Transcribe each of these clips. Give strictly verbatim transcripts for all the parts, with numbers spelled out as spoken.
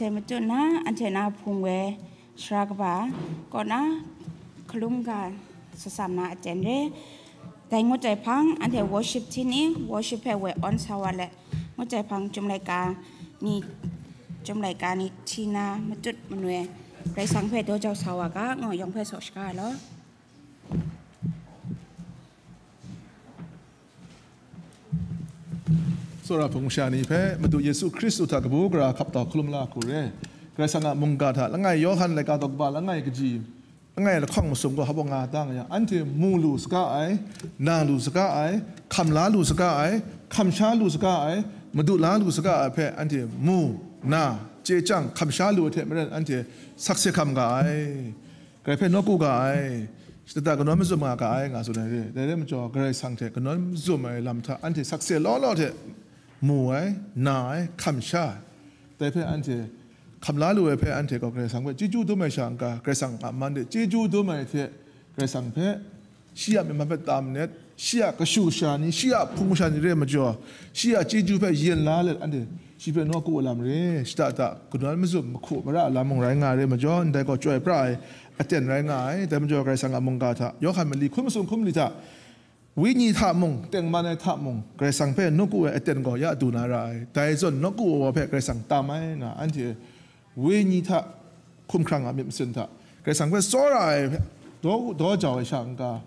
Dai matut na, anhte na hpung woi sara kaba kaw na hkalum ga satsam na aten re. Dai ngut ai hpang, anhte worship team ni worship hpe woi awn sa wa let, ngut ai hpang, chyum laika ni, chyum laika ni hti na matut manoi, Karai Kasang hpe daw jau sa wa ga, ngu yawng hpe saw shaga ai law. Tsawra hpung masha ni hpe Madu Yesu Hkristu hta kabu gara hkap tau hkalum la hku re. Karai Kasang a mungga hta langai Yawhan laika daw kaba langai kaji, langai lahkawng masum gaw hpa nga da nga yang, anhte mu lu saga ai, na lu saga ai, hkam la lu saga ai, hkam sha lu saga ai, madu la lu saga ai hpe anhte mu, na, chye chyang, hkam sha lu ai hte maren anhte sakse hkam ga ai. Karai hpe nawku ga ai, shada da kanawn mazum nga ga ai, nga tsun ai re. Dai rai majaw, Karai Kasang hte kanawn mazum ai lam hta anhte sakse law law hte mu ai, na ai, hkam sha ai. Dai hpe anhte hkam la lu ai hpe anhte gaw Karai Kasang hpe chyeju dum ai sha n-ga, Karai Kasang a man de chyeju dum ai hte Karai Kasang hpe shi a myit hpe tam let, shi a kashu kasha ni, shi a hpung masha ni re ai majaw, shi a chyeju hpe yin la let, anhte shi hpe nawku ai lam re, shada da kanawn mazum mahku mara ai lam mung rai nga ai re ai majaw, ndai gaw chyoi pra ai aten rai nga ai. Dai majaw, Karai Kasang a mungga hta, Yawhan mali hkun masum hkun mali hta, wenyi hta mung, tengman ai hta mung, Karai Kasang hpe nawku ai aten gaw ya du na ra ai. Dai zawn nawku ai wa hpe Karai Kasang tam ai nga, anhte wenyi hta hkumhkrang a myit masin hta, Karai Kasang hpe tsawra ai hpe daw, daw jau ai sha n-ga,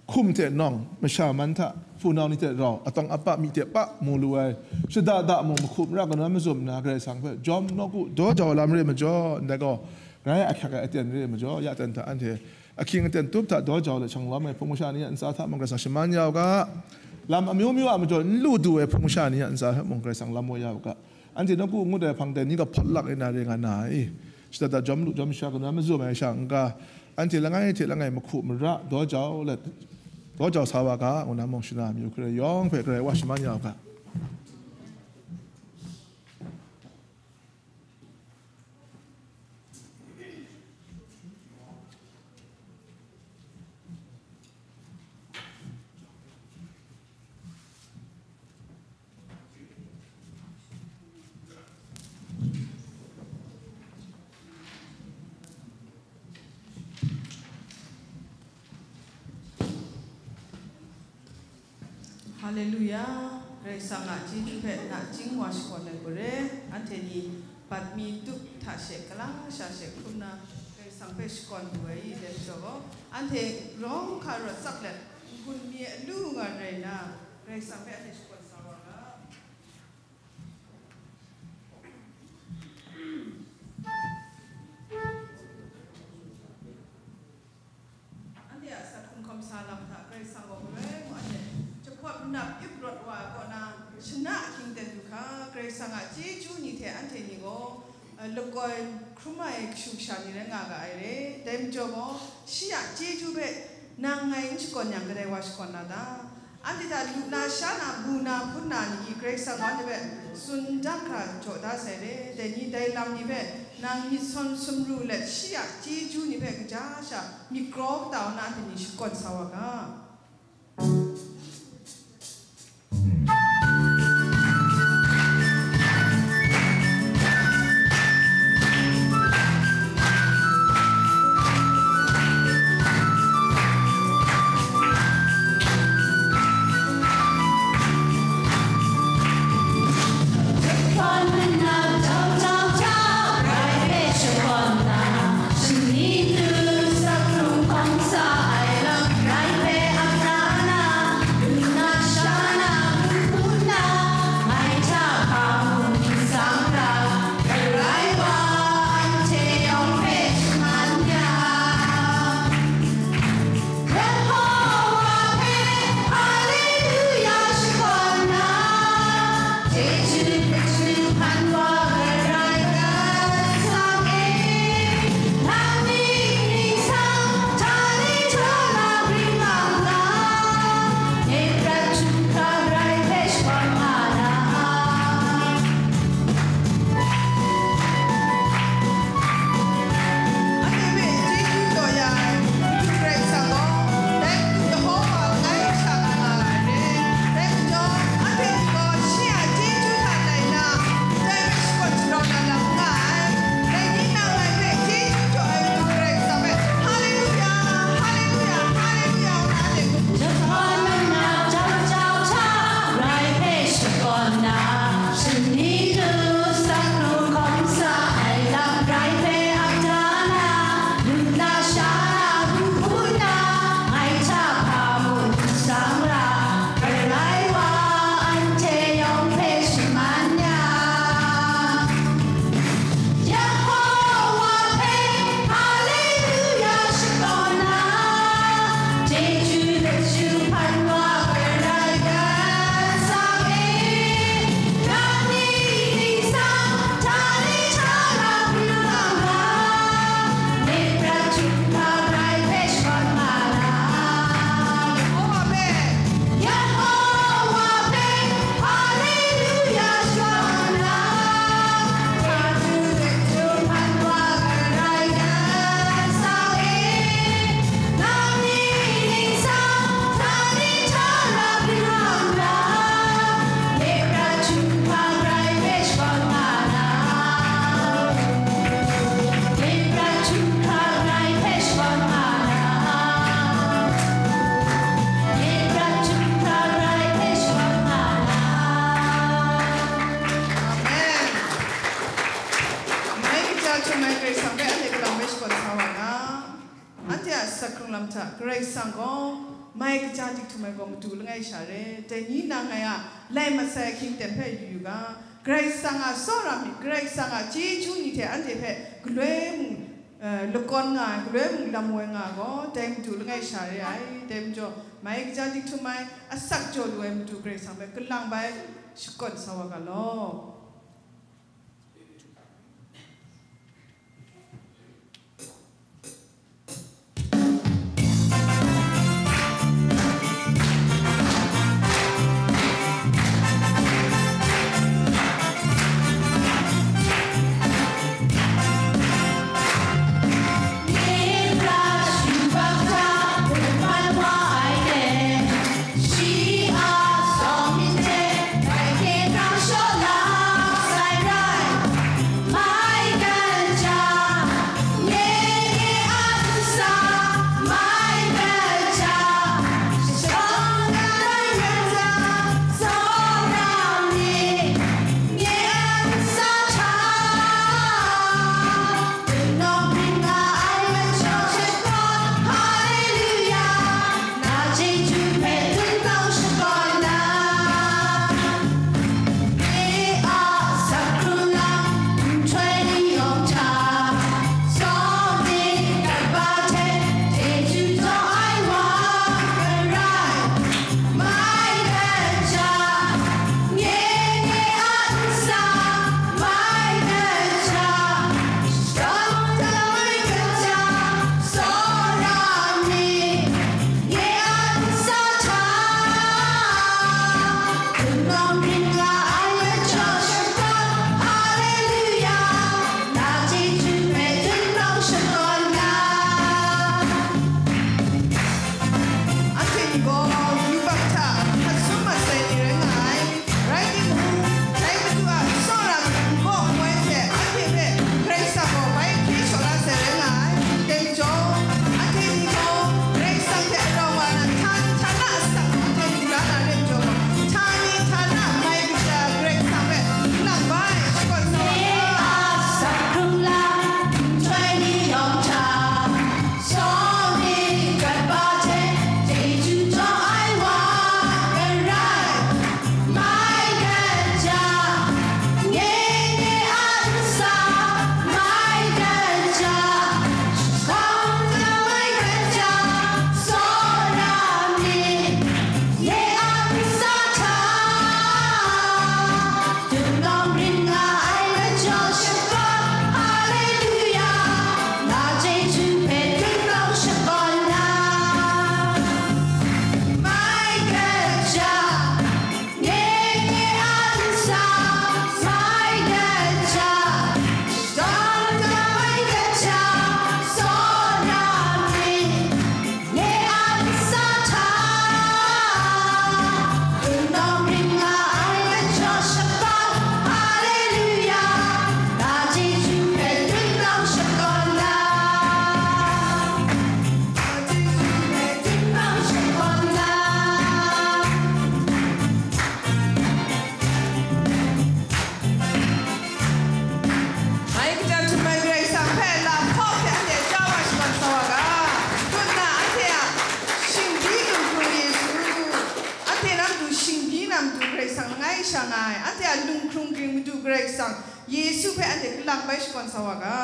hkum hte nawng, masha man hta, hpunau ni hte rau, atawng apa myi hte pa mu lu ai, shada da mung mahku mara kanawn mazum nna, Karai Kasang hpe jawm nawku daw jau ai lam re ai majaw, ndai gaw, grai ahkyak ai aten re ai majaw, ya ten hta anhte ahkying aten tup hta daw jau let shang lawm ai hpung masha ni a ntsa hta mung Karai Kasang shaman ya u ga, lam amyu myu a majaw n lu du ai hpung masha ni a ntsa hta mung Karai Kasang lam woi ya u ga, anhte nawku ngut ai hpang dai ni gaw hpawtlak e na re nga na i? Shada da jawm lu jawm sha kanawn mazum ai sha n-ga, anhte langai hte langai mahku mara daw jau let, daw jau sa wa ga, ngu na mung shana amyu hkrai yawng hpe Karai wa shaman ya u ga. Haleluya. Karai Kasang a chyeju hpe nachying wa shakawn ai hku re, anhte ni bat mi tup hta she, kalang sha she hkrum na, Karai Kasang hpe shakawn lu ai i, dai majaw gaw, anhte rawng hka rawt sak let, n-gun mi alu nga rai nna, Karai Kasang hpe anhte shakawn sa wa ga. Anhte a asak hkrung hkawm sa lam hta Karai Kasang gaw galoi ngu anhte jahpawt manap ip rawt wa ai kaw na, shana ahkying ten du hkra, Karai Kasang a chyeju ni hte anhte ni gaw, eh, lakoi hkrum ai kashu kasha ni rai nga ga ai re. Dai majaw gaw, shi a chyeju hpe nang ngai n shakawn yang, kadai wa shakawn na ta? Anhte hta lu na, sha na, mu na, hpun na ni i Karai Kasang gaw anhte hpe tsun n dang hkra jaw da sai re. Dai ni, dai lam ni hpe nang myit sawn sumru let, shi a chyeju ni hpe kaja sha myit graw kata na anhte ni shakawn sa wa ga. asak hkrung lam hta, Karai Kasang gaw mai kaja dik htum ai gaw madu langai sha re. Dai ni nang ngai a lai masai ahkying ten hpe yu yu ga, Karai Kasang a tsawra myit, Karai Kasang a chyeju ni hte anhte hpe galoi mung, eh, lakawn nga ai, galoi mung lam woi nga ai gaw, dai madu langai sha re ai. Dai majaw, mai kaja dik htum ai, asak jaw lu ai madu Karai Kasang hpe kalang bai shakawn sa wa ga law. Anhte ni gaw yubak hta hkat sum mat sai ni rai nga ai. Rai timung, dai Madu a tsawra myit n gaw n woi hte, anhte hpe Karai Kasang gaw bai hkye shaw la sai rai nga ai. Dai majaw, anhte ni gaw Karai Kasang hte rau wa na, htani htana asak anhte ni la na re majaw gaw, htani htana mai kaja Karai Kasang hpe kalang bai shakawn sa wa ga. Mai kaja htum ai Karai Kasang hpe lahpawk hte anhte chyawa shakawn sa wa ga. Tut nna anhte a shingbyi lung hkrung Yesu, anhte na matu shingbyi na matu Karai Kasang langai sha nga ai, anhte a lung hkrung ging matu Karai Kasang Yesu hpe anhte kalang bai shakawn sa wa ga.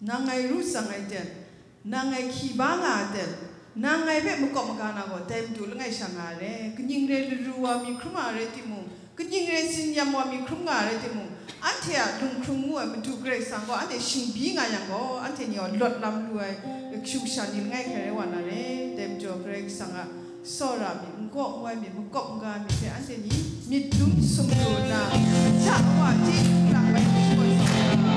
Nang ngai ru tsang ai ten, nang ngai hkyi ba nga ai ten, nang ngai hpe makawp maga na gaw, dai Madu langai sha nga ai re. Kaning re laru wa mi hkrum nga ai rai timung, kaning re tsin-yam wa mi hkrum nga ai rai timung, anhte a lung hkrung ngu ai Madu Karai Kasang gaw anhte shingbyi nga yang gaw, anhte ni gaw lawt lam lu ai kashu kasha ni langai hkrai rai wa na re. Dai majaw Karai Kasang a tsawra myit, n gaw n wai myit, makawp n ga ai myit hpe anhte ni myit dum sumru nna, ja wa chyeju lang bai shakawn sa u ga.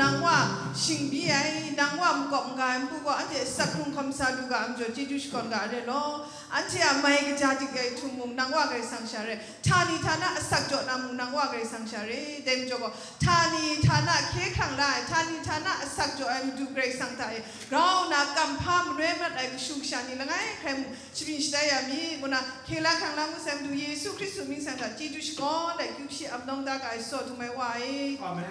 Nang Wa shingbi ai, nang Wa makawp maga ai npu gaw, anhte asak hkrung hkawm sa lu ga ai majaw, chyeju shakawn ga ai re law. Anhte a mai kaja dik ai htung mung, nang Wa Karai Kasang sha re. Htani htana asak jaw na mung, nang Wa Karai Kasang sha re. Dai majaw gaw, htani htana hkye hkrang la ai, htani htana asak jaw ai Madu Karai Kasang hta e grau nna kamhpa manoi mat ai kashu kasha ni langai hkrai mung, shabyin shatai ya mi, ngu na hkye la hkrang la ngu sai Madu Yesu Hkristu mying hta chyeju shakawn ai, kyu shi ap nawng da ga ai saw dum ai Wa e. Amen.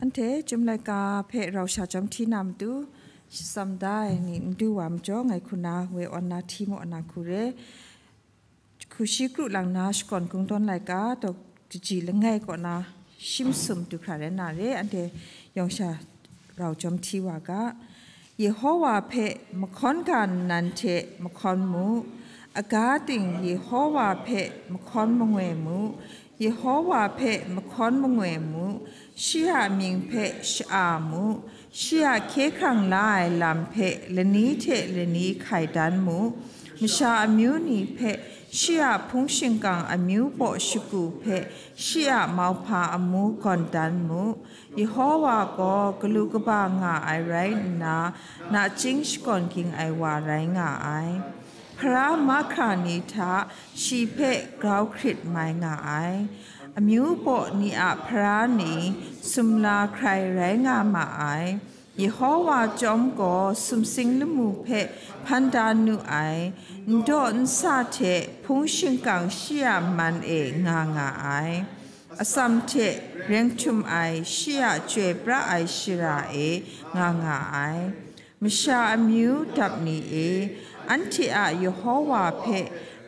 Anhte Chyum laika hpe rau sha chyawm hti na matu, shatsam da ai ni n du wa majaw, ngai hku na woi awn na hti maw na hku re. Hku shi kru lang na shakawn kungdawn laika, daw kaji langai kaw na shi masum du hkra rai na re, anhte yawng sha rau jawm hti wa ga. Yehowa hpe mahkawn ga nnan hte mahkawn mu, aga ting Yehowa hpe mahkawn mangoi mu, Yehowa hpe mahkawn mangoi mu, shi a mying hpe sha-a mu, shi a hkye hkrang la ai lam hpe lani hte lani hkai dan mu, masha amyu ni hpe shi a hpung shingkang amyu baw shagu hpe shi a mauhpa amu gawn dan mu. Yehowa gaw galu kaba nga ai rai nna, nachying shakawn ging ai wa rai nga ai. Hpara mahkra ni hta shi hpe grau hkrit mai nga ai. Amyu baw ni a hpara ni sumla hkrai rai nga ma ai. Yehowa chyawm gaw sumsing lamu hpe hpan da nu ai, n daw n sa hte hpung shingkang shi a man e nga nga ai. Atsam hte reng htum ai shi a chyoi pra ai shara e nga nga ai. Masha amyu dap ni e, anhte a Yehowa hpe,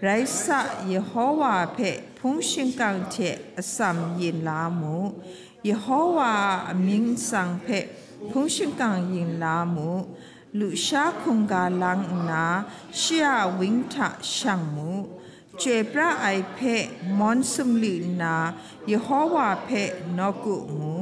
rai sa, Yehowa hpe hpung shingkang hte atsam yin la mu. Yehowa a amying nsang hpe hpung shingkang yin la mu. Lusha hkungga lang nna, shi a wang hta shang mu. Chyoi pra ai hpe mawn sumli nna, Yehowa hpe nawku mu.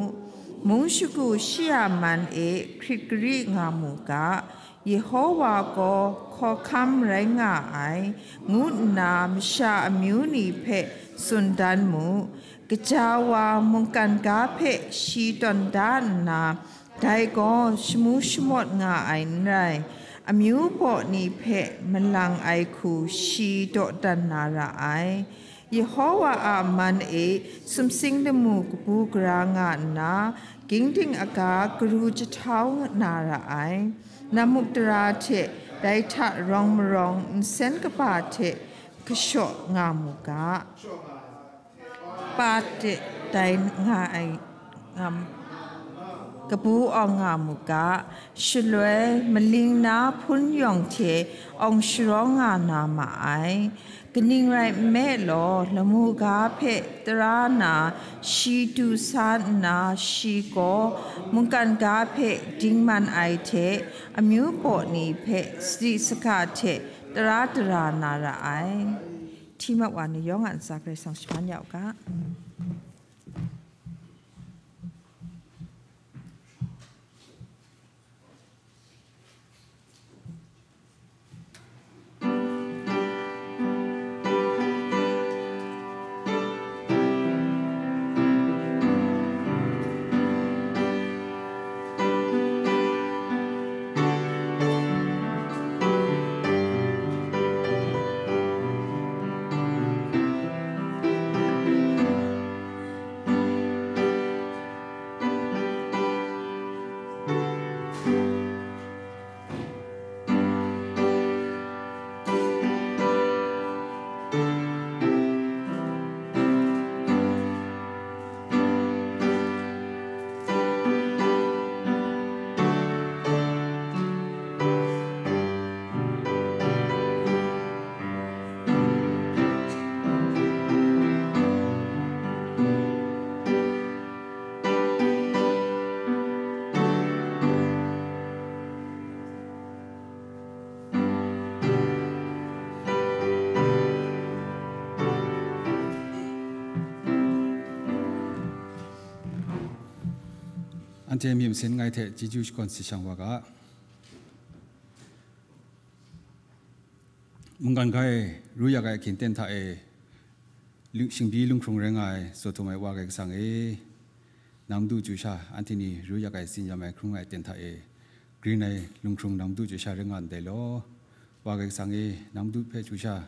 Mung shagu shi a man e hkrit gari nga mu ga, Yehowa gaw hkawhkam rai nga ai, ngu nna masha amyu ni hpe tsun dan mu. Gaja wa mungkan ga hpe shi tawn da nna, dai gaw shamu shamawt nga ai n rai, amyu baw ni hpe malang ai hku shi dawdan na ra ai. Yehowa a man e sumsing lamu kabu gara nga nna, ging ding aga karu jahtau na ra ai. Nammuk tara hte dai hta rawng marawng nsen kaba hte kashaw nga mu ga. Pa hte dai nga ai ngam kabu awng nga mu ga, shaloi maling na hpun yawng hte awng sharawng nga na ma ai. Kaning rai nme law, lamu ga hpe tara na shi du sa nna, shi gaw mungkan ga hpe dingman ai hte, amyu baw ni hpe sadi saka hte tara tara na ra ai. Hti mat wa ni yawng a ntsa Karai Kasang shaman ya u ga. Anhte myit masin langai hte chyeju shakawn si shang wa ga. Mungkan ga e, ru yak ai ahkying aten hta e, lu-, shingbi lunghkrung rai nga ai, Sodom ai Wa Karai Kasang e, nang madu chyu sha, anhte ni ru yak ai, tsin yam ai, hkrung ai aten hta e, grin ai lunghkrung nang madu chyu sha rai nga ndai law. Wa Karai Kasang e, nang madu hpe chyu sha,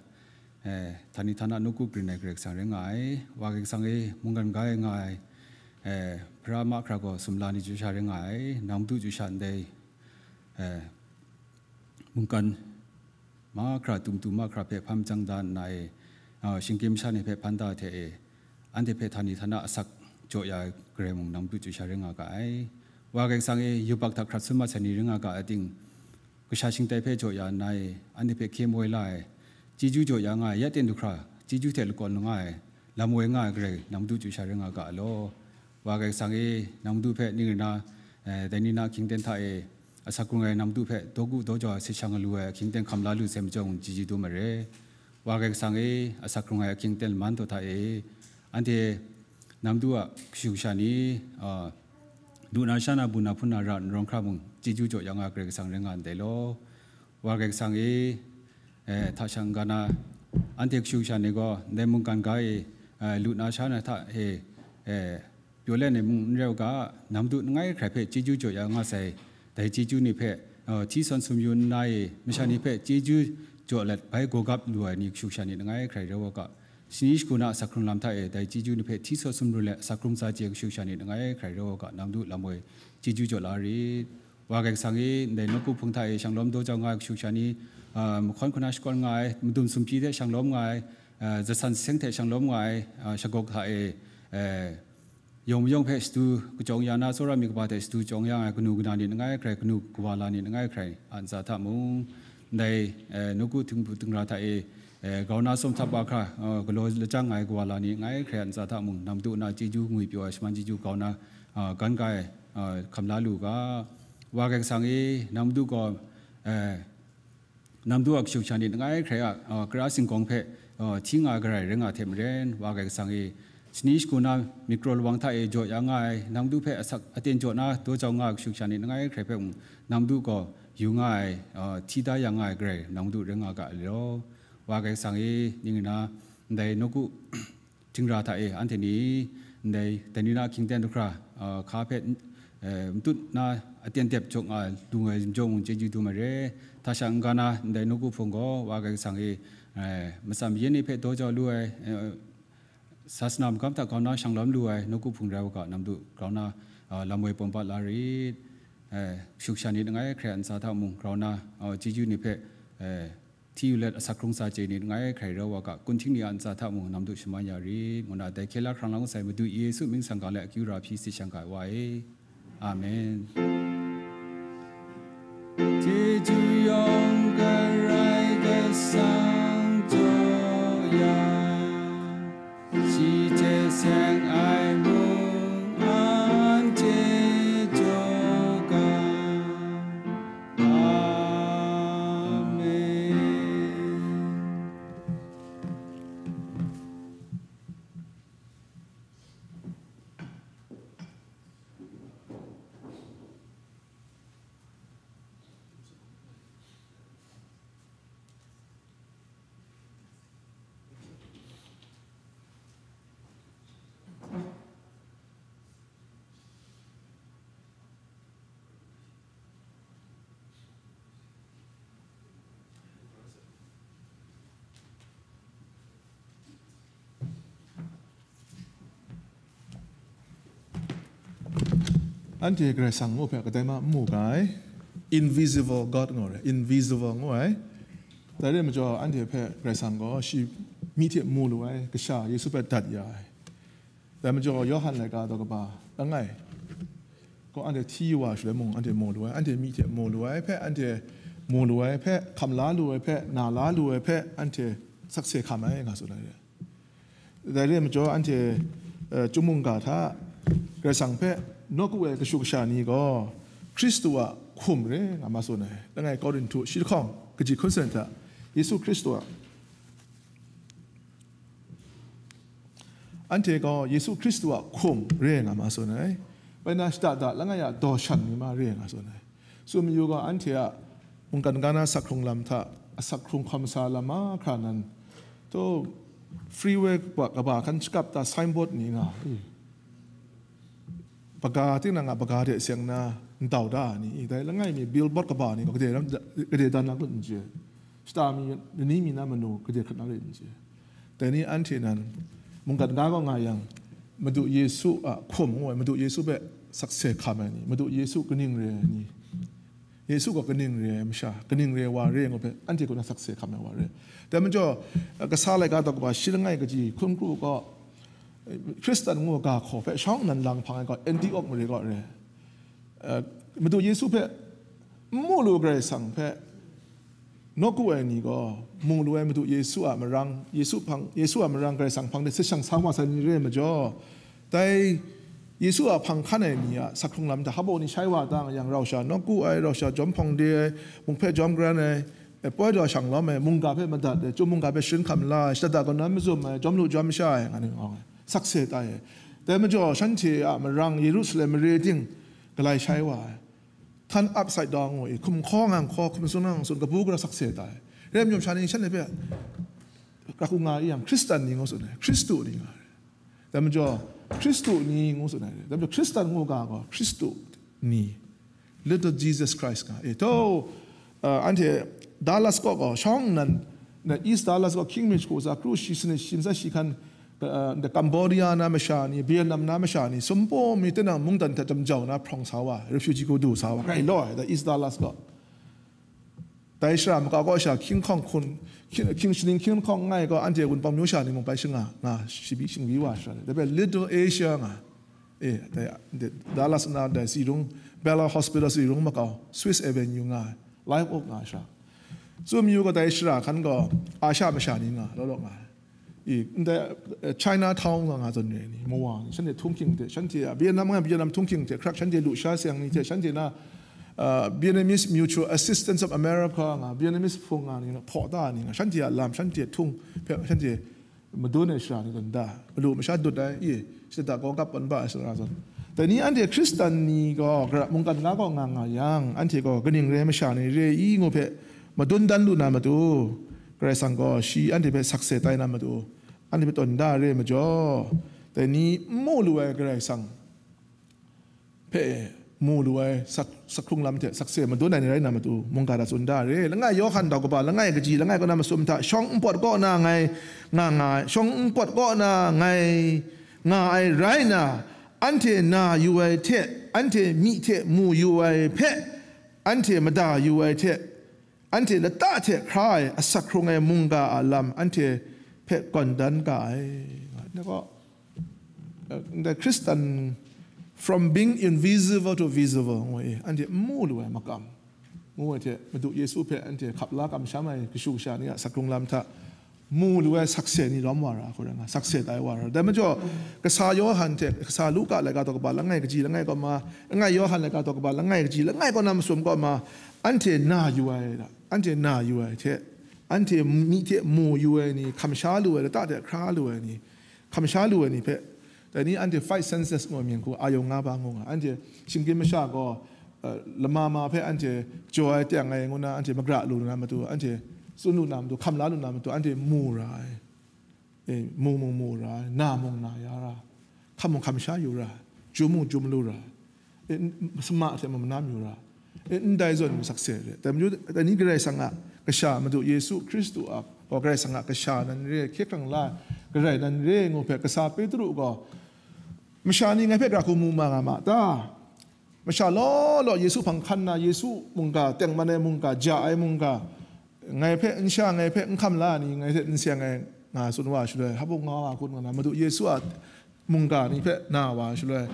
eh, htani htana nawku grin ai Karai Kasang rai nga ai. Wa Karai Kasang e, mungkan ga e nga ai, eh, hpara mahkra gaw sumla ni chyu sha rai nga ai. Nang madu chyu sha ndai, eh, mungkan mahkra, tumtu mahkra hpe hpan majang da nna e, ah, shinggyim masha ni hpe hpan da hte e, anhte hpe htani htana asak jaw ya ai Karai mung nang madu chyu sha rai nga ga ai. Wa Karai Kasang e, yubak hta hkrat sum mat sai ni rai nga ga ai ting, kasha shingtai hpe jaw ya nna e, anhte hpe hkye moi la ai, chyeju jaw ya nga ai, ya ten du hkra, chyeju hte lakawn lu nga ai, lam woi nga ai Karai, nang madu chyu sha rai nga ga ai law. Wa Karai Kasang e, nang madu hpe ning rai na, eh, dai ni na ahkying aten hta e, asak hkrung ai nang madu hpe, daw gu daw jau ai, sit shang lu ai ahkying aten hkam la lu sai majaw, chyeju dum ai re. Wa Karai Kasang e, asak hkrung ai ahkying aten laman taw hta e, anhte nang madu a kashu kasha ni, a, lu na sha na, bu na hpun na ra nrawng hkra mung, chyeju jaw ya nga ai Karai Kasang rai nga ndai law. Wa Karai Kasang e, eh, hta shang n-ga na, anhte kashu kasha ni gaw, ndai mungkan ga e, eh, lu na sha na hta e, eh, pyaw let ai mung n rai u ga, nang madu langai hkrai hpe chyeju jaw ya nga sai, dai chyeju ni hpe, eh, hti sawn sumyu nna e, masha ni hpe chyeju jaw let bai gawgap lu ai ni kashu kasha ni langai hkrai rau wa ga, shani shagu na asak hkrung lam hta e, dai chyeju ni hpe hti sawn sumru let asak hkrung sa chye kashu kasha ni langai hkrai rau wa ga, nang madu lam woi chyeju jaw la rit. Wa Karai Kasang e, ndai nawku hpung hta e shanglawm daw jau nga ai kashu kasha ni, ah, mahkawn hku na shakawn nga ai, madun sumhpyi hte shanglawm nga ai, ah, zasan saseng hte shanglawm nga ai, ah, shagawk hta e, eh, yawng mayawng hpe shadu kachyawn ya na, tsawra myit kaba hte shadu kachyawn ya nga ai kanu kana ni langai hkrai, kanu kawa la ni langai hkrai a ntsa hta mung, ndai, eh, nawku htingbu htingra hta e, eh, grau na tsawm htap wa hkra, eh, galaw lajang nga ai kawa la ni langai hkrai a ntsa hta mung, nang madu na chyeju ngwi pyaw ai shaman chyeju grau na, ah, gan ga ai, ah, hkam la lu ga. Wa Karai Kasang e, nang madu gaw, eh, nang madu a kashu kasha ni langai hkrai a, ah, kara singgawng hpe, ah, hti nga ai garai rai nga hte maren, Wa Karai Kasang e, shani shagu na mikro lawang hta e jaw ya nga ai, nang madu hpe asak aten jaw na daw jau nga ai kashu kasha ni langai hkrai hpe mung, nang madu gaw yu nga ai, ah, hti da ya nga ai garai nang madu rai nga ga ai law. Wa Karai Kasang e, ning rai na, ndai nawku htingra hta e, anhte ni ndai dai ni na ahkying aten du hkra, ah, hka hpe, eh, matut na aten dep jaw nga lu ai majaw mung chyeju dum ai re. Hta sha n-ga na ndai nawku hpung gaw Wa Karai Kasang e, eh, matsan mayan ni hpe daw jau lu ai, eh, sasana magam hta grau na shanglawm lu ai nawku hpung rai wa ga, nang madu grau na, ah, lam woi pawm pat la rit. Eh, kashu kasha ni langai hkrai a ntsa hta mung grau na, ah, chyeju ni hpe, eh, hti yu let asak hkrung sa chye ni langai hkrai rau wa ga, kunhting ni a ntsa hta mung nang madu shaman ya rit, ngu na dai hkye la hkrang lang sai Madu Yesu mying sang ga let akyu ra hpyi sit shang ga ai wa e. Amen. Chyeju yawng Karai Kasang jaw ya, shi hte seng ai mung anhte jaw ga. Amen. Anhte Karai Kasang ngu hpe kadai ma n mu ga ai. Invisible God ngu ai, invisible ngu ai. Dai re ai majaw, anhte hpe Karai Kasang gaw shi myi hte mu lu ai, kasha Yesu hpe dat ya ai. Dai majaw, Yawhan laika daw kaba langai gaw anhte hti wa shaloi mung, anhte mu lu ai, anhte myi hte mu lu ai hpe, anhte mu lu ai hpe, hkam la lu ai hpe, na la lu ai hpe, anhte sakse hkam ai, nga tsun ai. Dai re ai majaw, anhte, eh, chyum mungga hta Karai Kasang hpe nawku ai kashu kasha ni gaw Hkristu a hkum re nga ma tsun ai. Langai Korinhtu shi lahkawng kaji hkun sen hta Yesu Hkristu a, anhte gaw Yesu Hkristu a hkum re nga ma tsun ai. Bai na shada da langai a daw shan ni ma re nga tsun ai. Tsun mayu gaw, anhte a mungkan ga na asak hkrung lam hta, asak hkrung hkawm sa lam mahkra nan, to, freeway wa kaba hkan shakap ta signboard ni nga, i, baga, tinang a baga de seng na ndau da ni, i, dai langai mi billboard kaba ni gaw gade ram, gade dan na gun n chye. Shata mi, ni mi na manu gade hkrat na re n chye. Dai ni anhte nan mungkan ga gaw nga yang, Madu Yesu a hkum ngu ai, Madu Yesu hpe sakse hkam ai ni, Madu Yesu kaning re ai ni, Yesu gaw kaning re ai masha, kaning re ai wa re ngu hpe, anhte kaw na sakse hkam ai wa re. Dai majaw, kasa laika daw kaba shi langai kaji hkun kru gaw, Hkristan ngu ga hkaw hpe shawng nnan lang hpang ai gaw, Antiok mare gaw re. Eh, Madu Yesu hpe n mu lu Karai Kasang hpe nawku ai ni gaw, mu lu ai Madu Yesu a marang, Yesu hpang, Yesu a marang Karai Kasang hpang de sit shang sa wa sai ni re ai majaw, dai Yesu a hpang hkan ai ni a asak hkrung lam hta hpa ni shai wa tang yang, rau sha nawku ai, rau sha jawm hpawng de ai, mung hpe jawm garan ai, e, poi daw shang lawm ai, mungga hpe madat ai, chyum mungga hpe sharin hkam la ai, shada da kaw na mazum ai, jawm lu jawm sha ai, nga ni ngawng ai, sakse tai ai. Dai majaw, shanhte a marang Yerusalem mare ting galai shai wa ai. Turn upside down ngu i, hkum hkaw ngang hkaw, hkum sun ngang sun, kabu gara sakse tai. Rem yawm sha ni shanhte hpe, ga hku nga i yang, Hkristan ni ngu tsun ai, Hkristu ni nga ai. Dai majaw, Hkristu ni ngu tsun ai. Dai majaw, Hkristan ngu ga gaw, Hkristu ni, Little Jesus Christ nga. E, to, uh, anhte Dallas kaw gaw, shawng nnan, na East Dallas kaw King Mage hku sa, kru shi sanit shi ntsa shi hkan, uh, the Cambodia na masha ni, Vietnam na masha ni, sumpum mi tinang mungdan hta jamjau na hprawng sa wa, refugee kaw du sa wa, ngai law ai, the East Dallas kaw. Dai shara makau kaw sha, hkying hkawng hkun, hkying, hkying shaning hkying hkawng ngai gaw, anhte Wunpawng myu sha ni mung bai shanga, nga, shabi shingwi wa shara, dai hpe Little Asia nga, e, dai, dai, Dallas na dai Zhirung, Ballard Hospital Zhirung makau, Swiss Avenue nga, Live Oak nga sha. Tsun mayu gaw, dai shara hkan gaw, Asia masha ni nga, law law nga. I, ndai, eh, Chinatown nga nga zawn re ni, mawa ni, shanhte htunghking hte, shanhte a Vietnam nga Vietnam htunghking hte, hkrak shanhte lusha sayang ni hte, shanhte na, uh, Vietnamese Mutual Assistance of America nga, Vietnamese hpung nga ni, hpaw ta ni nga, shanhte a lam, shanhte htung hpe, shanhte madun ai shara ni zawn da, malu masha dut ai, i, shada da kaw gap pan ba ai shara zawn. Dai ni anhte Hkristan ni gaw, gara mungkan ga kaw nga nga yang, anhte gaw kaning re ai masha ni re i ngu hpe madun dan lu na matu, Karai Kasang gaw shi anhte hpe sakse tai na matu, anhte hpe tawn da re ai majaw, dai ni n mu lu ai Karai Kasang hpe mu lu ai sak-, sak hkrung lam hte sakse madun ai ni rai na matu, mungga hta tsun da re. Langai Yawhan daw kaba, langai kaji, langai kaw na masum hta, shawng npawt kaw na ngai nga nga ai, shawng npawt kaw na ngai nga ai rai na, anhte na yu ai hte, anhte myi hte mu yu ai hpe, anhte mada yu ai hte, anhte lata hte hkra ai asak hkrung ai mungga a lam anhte hpe gawn dan ga ai, nga ai. Ndai gaw, eh, ndai Hkristan, from being invisible to visible, ngu ai, anhte n mu lu ai makam, ngu ai hte, Madu Yesu hpe anhte hkap la kamsham ai kashu kasha ni a asak hkrung lam hta, mu lu ai sakse ni lawm wa ra, hku rai nga, sakse tai wa ra. Dai majaw, kasa Yawhan hte kasa Luka laika daw kaba langai kaji langai kaw ma, langai Yawhan laika daw kaba langai kaji langai kaw na masum kaw ma, anhte na yu ai, anhte na yu ai hte, anhte myi hte mu yu ai ni, hkam sha lu ai, lata hte hkra lu ai ni, hkam sha lu ai ni hpe, dai ni anhte five senses ngu ai mying hku, ayawng nga ba ngu nga, anhte shinggyim masha gaw, eh, lama ma hpe anhte jaw ai teng ai ngu na, anhte magra lu na matu, anhte tsun lu na matu, hkam la lu na matu, anhte mu ra ai. E, mu mung mu ra ai, na mung na ya ra ai, hkam mung hkam sha yu ra ai, jum mung jum lu ra ai, e, n-, suma hte mung manam yu ra ai, e, ndai zawn mi sakse re. Dai majaw, dai ni Karai Kasang a kasha, Madu Yesu Hkristu a, gaw Karai Kasang a kasha nan re ai, hkye hkrang la ai, Karai nan re ai ngu hpe, kasa Petru gaw, masha ni ngai hpe gara hku mu ma nga ma ta? Masha law law Yesu hpang hkan na, Yesu mungga, tengman ai mungga, ja ai mungga, ngai hpe n sha, ngai hpe n hkam la ni, ngai hte n seng ai, nga tsun wa shaloi, hpa nga wa kun nga na, Madu Yesu a mungga ni hpe na wa shaloi,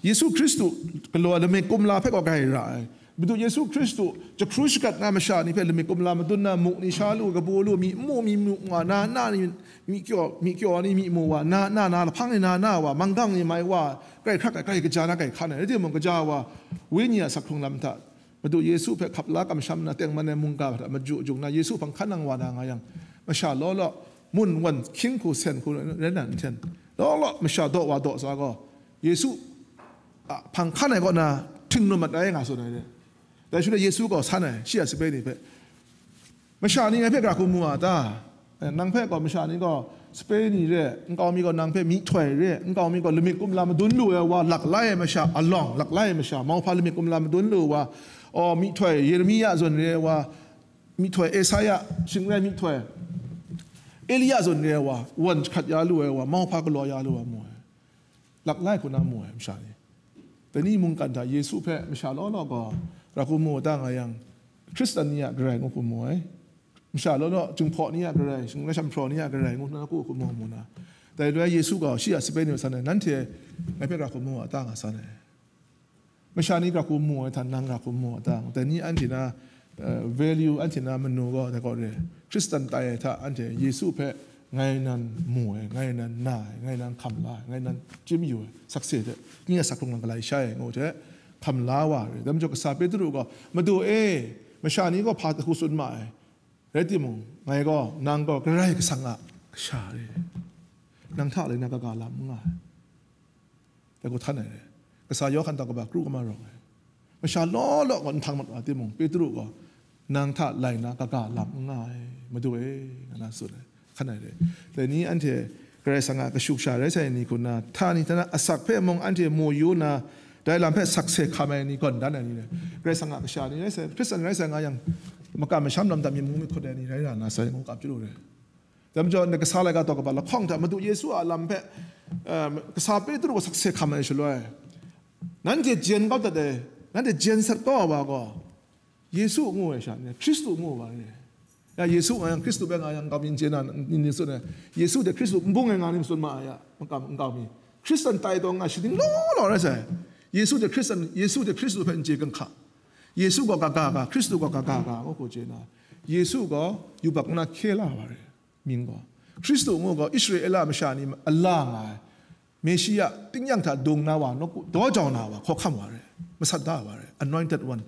Yesu Hkristu galaw ai lamik kumla hpe gaw grai ra ai. Madu Yesu Hkristu jahkru shagat na masha ni hpe lamik kumla madun na, muk ni sha lu, kabu lu, myi mu, myi mu nga, na na ni, myi kyaw, myi kyaw ni myi mu wa, na na, na lahpang ni na na wa, manggang ni mai wa, grai hkrak ai, grai kaja na grai hkan ai, rai timung, kaja wa, Wenyi a asak hkrung lam hta, Madu Yesu hpe hkap la kamsham na, tengman ai mungga hta maju jung na, Yesu hpang hkan nang wa na nga yang, masha law law, mun wan hkying hku sen hku rai na nhten, law law masha daw wa daw sa gaw, Yesu a hpang hkan ai kaw na htingrum mat ai nga tsun ai re. Dai shaloi Yesu gaw san ai, shi a sape ni hpe, "Masha ni ngai hpe gara hku mu a ta? Nang hpe gaw masha ni gaw sape ni re, nkau mi gaw nang hpe myihtoi re, nkau mi gaw lamik kumla madun lu ai wa, laklai ai masha alawng, laklai ai masha, mauhpa lamik kumla madun lu ai wa, aw, myihtoi Yeremia zawn re ai wa, myihtoi Esaia, shingrai myihtoi Elia zawn re ai wa, wan jahkrat ya lu ai wa, mauhpa galaw ya lu ai mu ai. Laklai hku na mu ai masha ni." Dai ni mungkan hta Yesu hpe masha law law gaw gara hku mu ta nga yang, Hkristan ni a Karai ngu hku mu ai. Masha law law, Jinghpaw ni a Karai, shingrai shamhpraw ni a Karai ngu na hku hku mu mu na. Dai loi Yesu gaw shi a sape ni hpe san ai, "Nanhte ngai hpe gara hku mu a ta?" nga san ai. Masha ni gara hku mu ai hta, nang gara hku mu a ta? Dai ni anhte na, eh, value, anhte na manu gaw dai gaw re. Hkristan tai ai hta anhte Yesu hpe ngai nan mu ai, ngai nan na ai, ngai nan hkam la ai, ngai nan chyim yu ai, sakse hte, ning a sak hkrung na galai shai ai ngu hte hkam la wa re. Dai majaw kasa Petru gaw, "Madu e, masha ni gaw hpa hku tsun ma ai, rai timung, ngai gaw, nang gaw Karai Kasang a Kasha re. Nang hta lai na kaga lam n nga ai." Dai gaw htan ai re. Kasa Yawhan tau kaba kru kama rawng ai. Masha law law gaw nhtang mat wa timung, Petru gaw, "Nang hta lai na kaga lam n nga ai, Madu e," nga na tsun ai. Hkan ai re. Dai ni anhte Karai Kasang a kashu kasha rai sai ni hku na, htani htana asak hpe mung anhte mu yu na, dai lam hpe sakse hkam ai ni, gawn dan ai ni re. Karai Kasang a kasha ni rai sai, Hkristan rai sai nga yang, makam masham lam hta myit mu myit hkut ai ni rai ra na sai, ngu kap chyalu re. Dai majaw, ndai kasa laika tau kaba lahkawng hta Madu Yesu a lam hpe, eh, kasa Petru gaw sakse hkam ai shaloi, nanhte jen kau dat ai, nanhte jen sat kau ai wa gaw, Yesu ngu ai sha ni, Hkristu ngu ai wa ni. Ya, Yesu nga yang, Hkristu bai nga yang, nkau mi n chye na, ni, ni tsun ai. Yesu hte Hkristu n bung ai nga ni, matsun ma ai ya, nkau, nkau mi. Hkristan tai taw nga, shaning law law rai sai. Yesu hte Hkristan, Yesu hte Hkristu hpe n chye kan hka. Yesu gaw kaga ga, Hkristu gaw kaga ga, ngu hku chye na. Yesu gaw yubak nna hkye la wa re. Mying gaw, Hkristu ngu gaw Israela masha ni a la nga ai, Meshia tingnyang hta dung na wa, nawku daw jau na wa, hkawhkam wa re, masat da wa re, anointed one,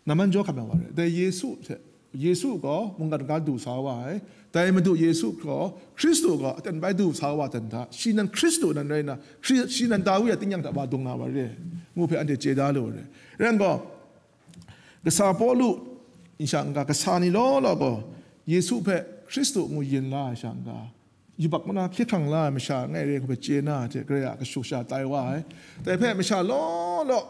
naman jaw hkam ya wa re. Dai Yesu hte, Yesu gaw mungkan ga du sa wa ai. Dai Madu Yesu gaw, Hkristu gaw aten bai du sa wa dan hta, shi nan Hkristu nan rai nna, Hkri-, shi nan Dawi a tingnyang hta wa dung na wa re, ngu hpe anhte chye da lu wa re. Rai nna gaw, kasa Pawlu, n sha n-ga, kasa ni law law gaw, Yesu hpe Hkristu ngu yin la ai sha n-ga, yubak nna hkye hkrang la ai masha langai re hku hpe chye na hte, Karai a kashu kasha tai wa ai. Dai hpe masha law law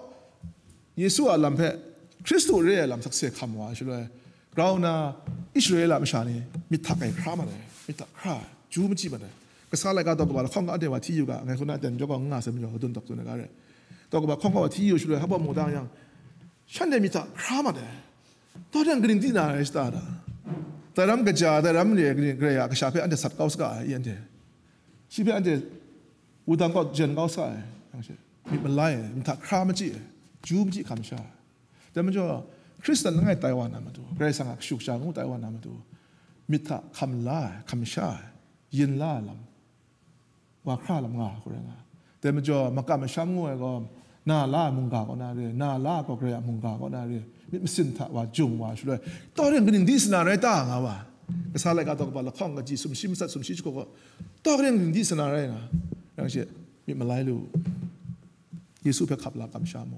Yesu a lam hpe Hkristu re ai lam sakse hkam wa ai shaloi, grau nna Israela masha ni myit hta kai hkra mat ai, myit hta hkra ai, ju machyi mat ai. Kasa laika tau kaba lahkawng ga anhte wa hti yu ga, ngai hku na aten jaw kau n nga sai majaw, kadun tawk tsun ai ga re. Tau kaba lahkawng ga wa hti yu shaloi, hpa mu dang yang, shanhte myit hta hkra mat ai. Dai rai yang kaning di na rai sata da? Dai ram kaja, dai ram re, kaning, Karai a kasha hpe anhte sat kau saga ai, i anhte. Shi hpe anhte wudang kaw jen kau sa ai, yang she, myit malai ai, myit hta hkra machyi ai, ju machyi hkam sha ai. Dai majaw, Hkristan langai tai wa na matu, Karai Kasang a kashu kasha ngu tai wa na matu, myit hta hkam la ai, hkam sha ai, yin la ai lam, wa hkra lam nga hku rai nga ai. Dai majaw, makam masham ngu ai gaw, na la ai mungga kaw na re, na la ai gaw Karai a mungga kaw na re, myit masin hta wa jung wa shaloi, dai rai yang kaning di sa na rai ta nga wa, kasa laika tau kaba lahkawng kaji sumshi matsat sumshi jahku gaw, dai rai yang kaning di sa na rai nga, yang she, myit malai lu, Yesu hpe hkap la kamsha mu,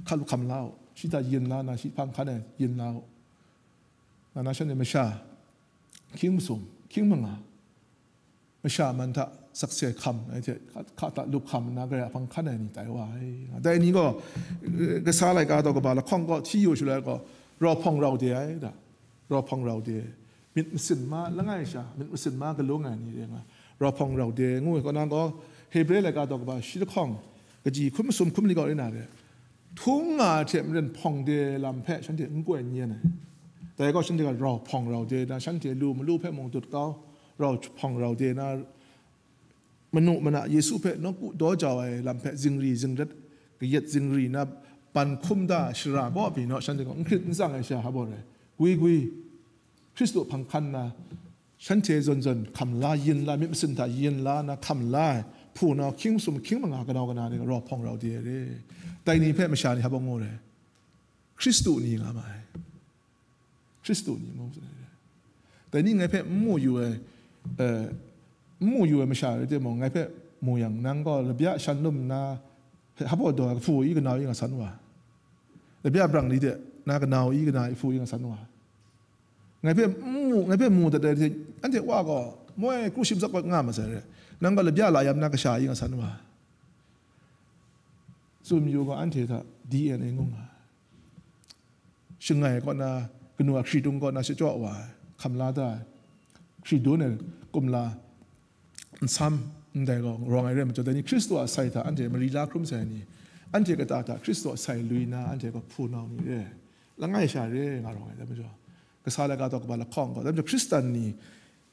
hkap lu hkam la u, shi hta yin la na, shi hpang hkan ai yin la u, nga na shanhte masha, hkying masum, hkying manga, masha man hta sakse hkam ai hte, hka, hka hta lup hkam nna, Karai a hpang hkan ai ni tai wa ai. Dai ni gaw, eh, kasa laika tau kaba lahkawng kaw hti yu shaloi gaw, rau hpawng rau de ai da, rau hpawng rau de, myit masin ma langai sha, myit masin ma galung ai ni rai nga, rau hpawng rau de ngu ai kaw na gaw, Hebre laika tau kaba shi lahkawng, kaji hkun masum hkun mali kaw rai na re, htung nga ai hte maren hpawng de lam hpe shanhte n koi n yen ai. Dai gaw shanhte gaw rau hpawng rau de na, shanhte lu malu hpe mung dut kau, rau hpawng rau de na, manu mana Yesu hpe nawku daw jau ai lam hpe zingri zingrat, kayat zingri na, ban hkum da shara baw pyi naw, shanhte gaw n hkrit n tsang ai sha hpa baw rai, gwi gwi, Hkristu hpang hkan na, shanhte zawn zawn hkam la, yin la, myit masin hta yin la na hkam la ai, hpunau hkying masum hkying manga kanau kana ni rau hpawng rau de ai re. Dai ni hpe masha ni hpa baw ngu re, Hkristu ni nga ma ai. Hkristu ni ngu tsun ai re. Dai ni ngai hpe n mu yu ai, eh, n mu yu ai masha rai timung, ngai hpe mu yang, nang gaw labya shan lum nna, Hpa baw daw ai, kahpu i kanau i nga san wa. Labya brang ni de, na kanau i kana i hpu i nga san wa. Ngai hpe mu, ngai hpe mu dat ai hte, anhte wa gaw, moi kru shim tsap nga masai re. Nang gaw labya la yam na kasha i nga san wa. Tsun yu gaw anhte hta D N A ngu nga. Shangai kaw na, kanu a hkridung kaw na shachyaw wa ai, hkam la da ai, hkridun ai kumla, nsam, ndai gaw rawng ai re ai majaw, dai ni Hkristu a sai hta anhte mari la hkrum sai ni, anhte kata hta Hkristu a sai lui na, anhte gaw hpunau ni re, langai sha re nga rawng ai, dai majaw, kasa laika taw kaba lahkawng gaw, dai majaw Hkristan ni,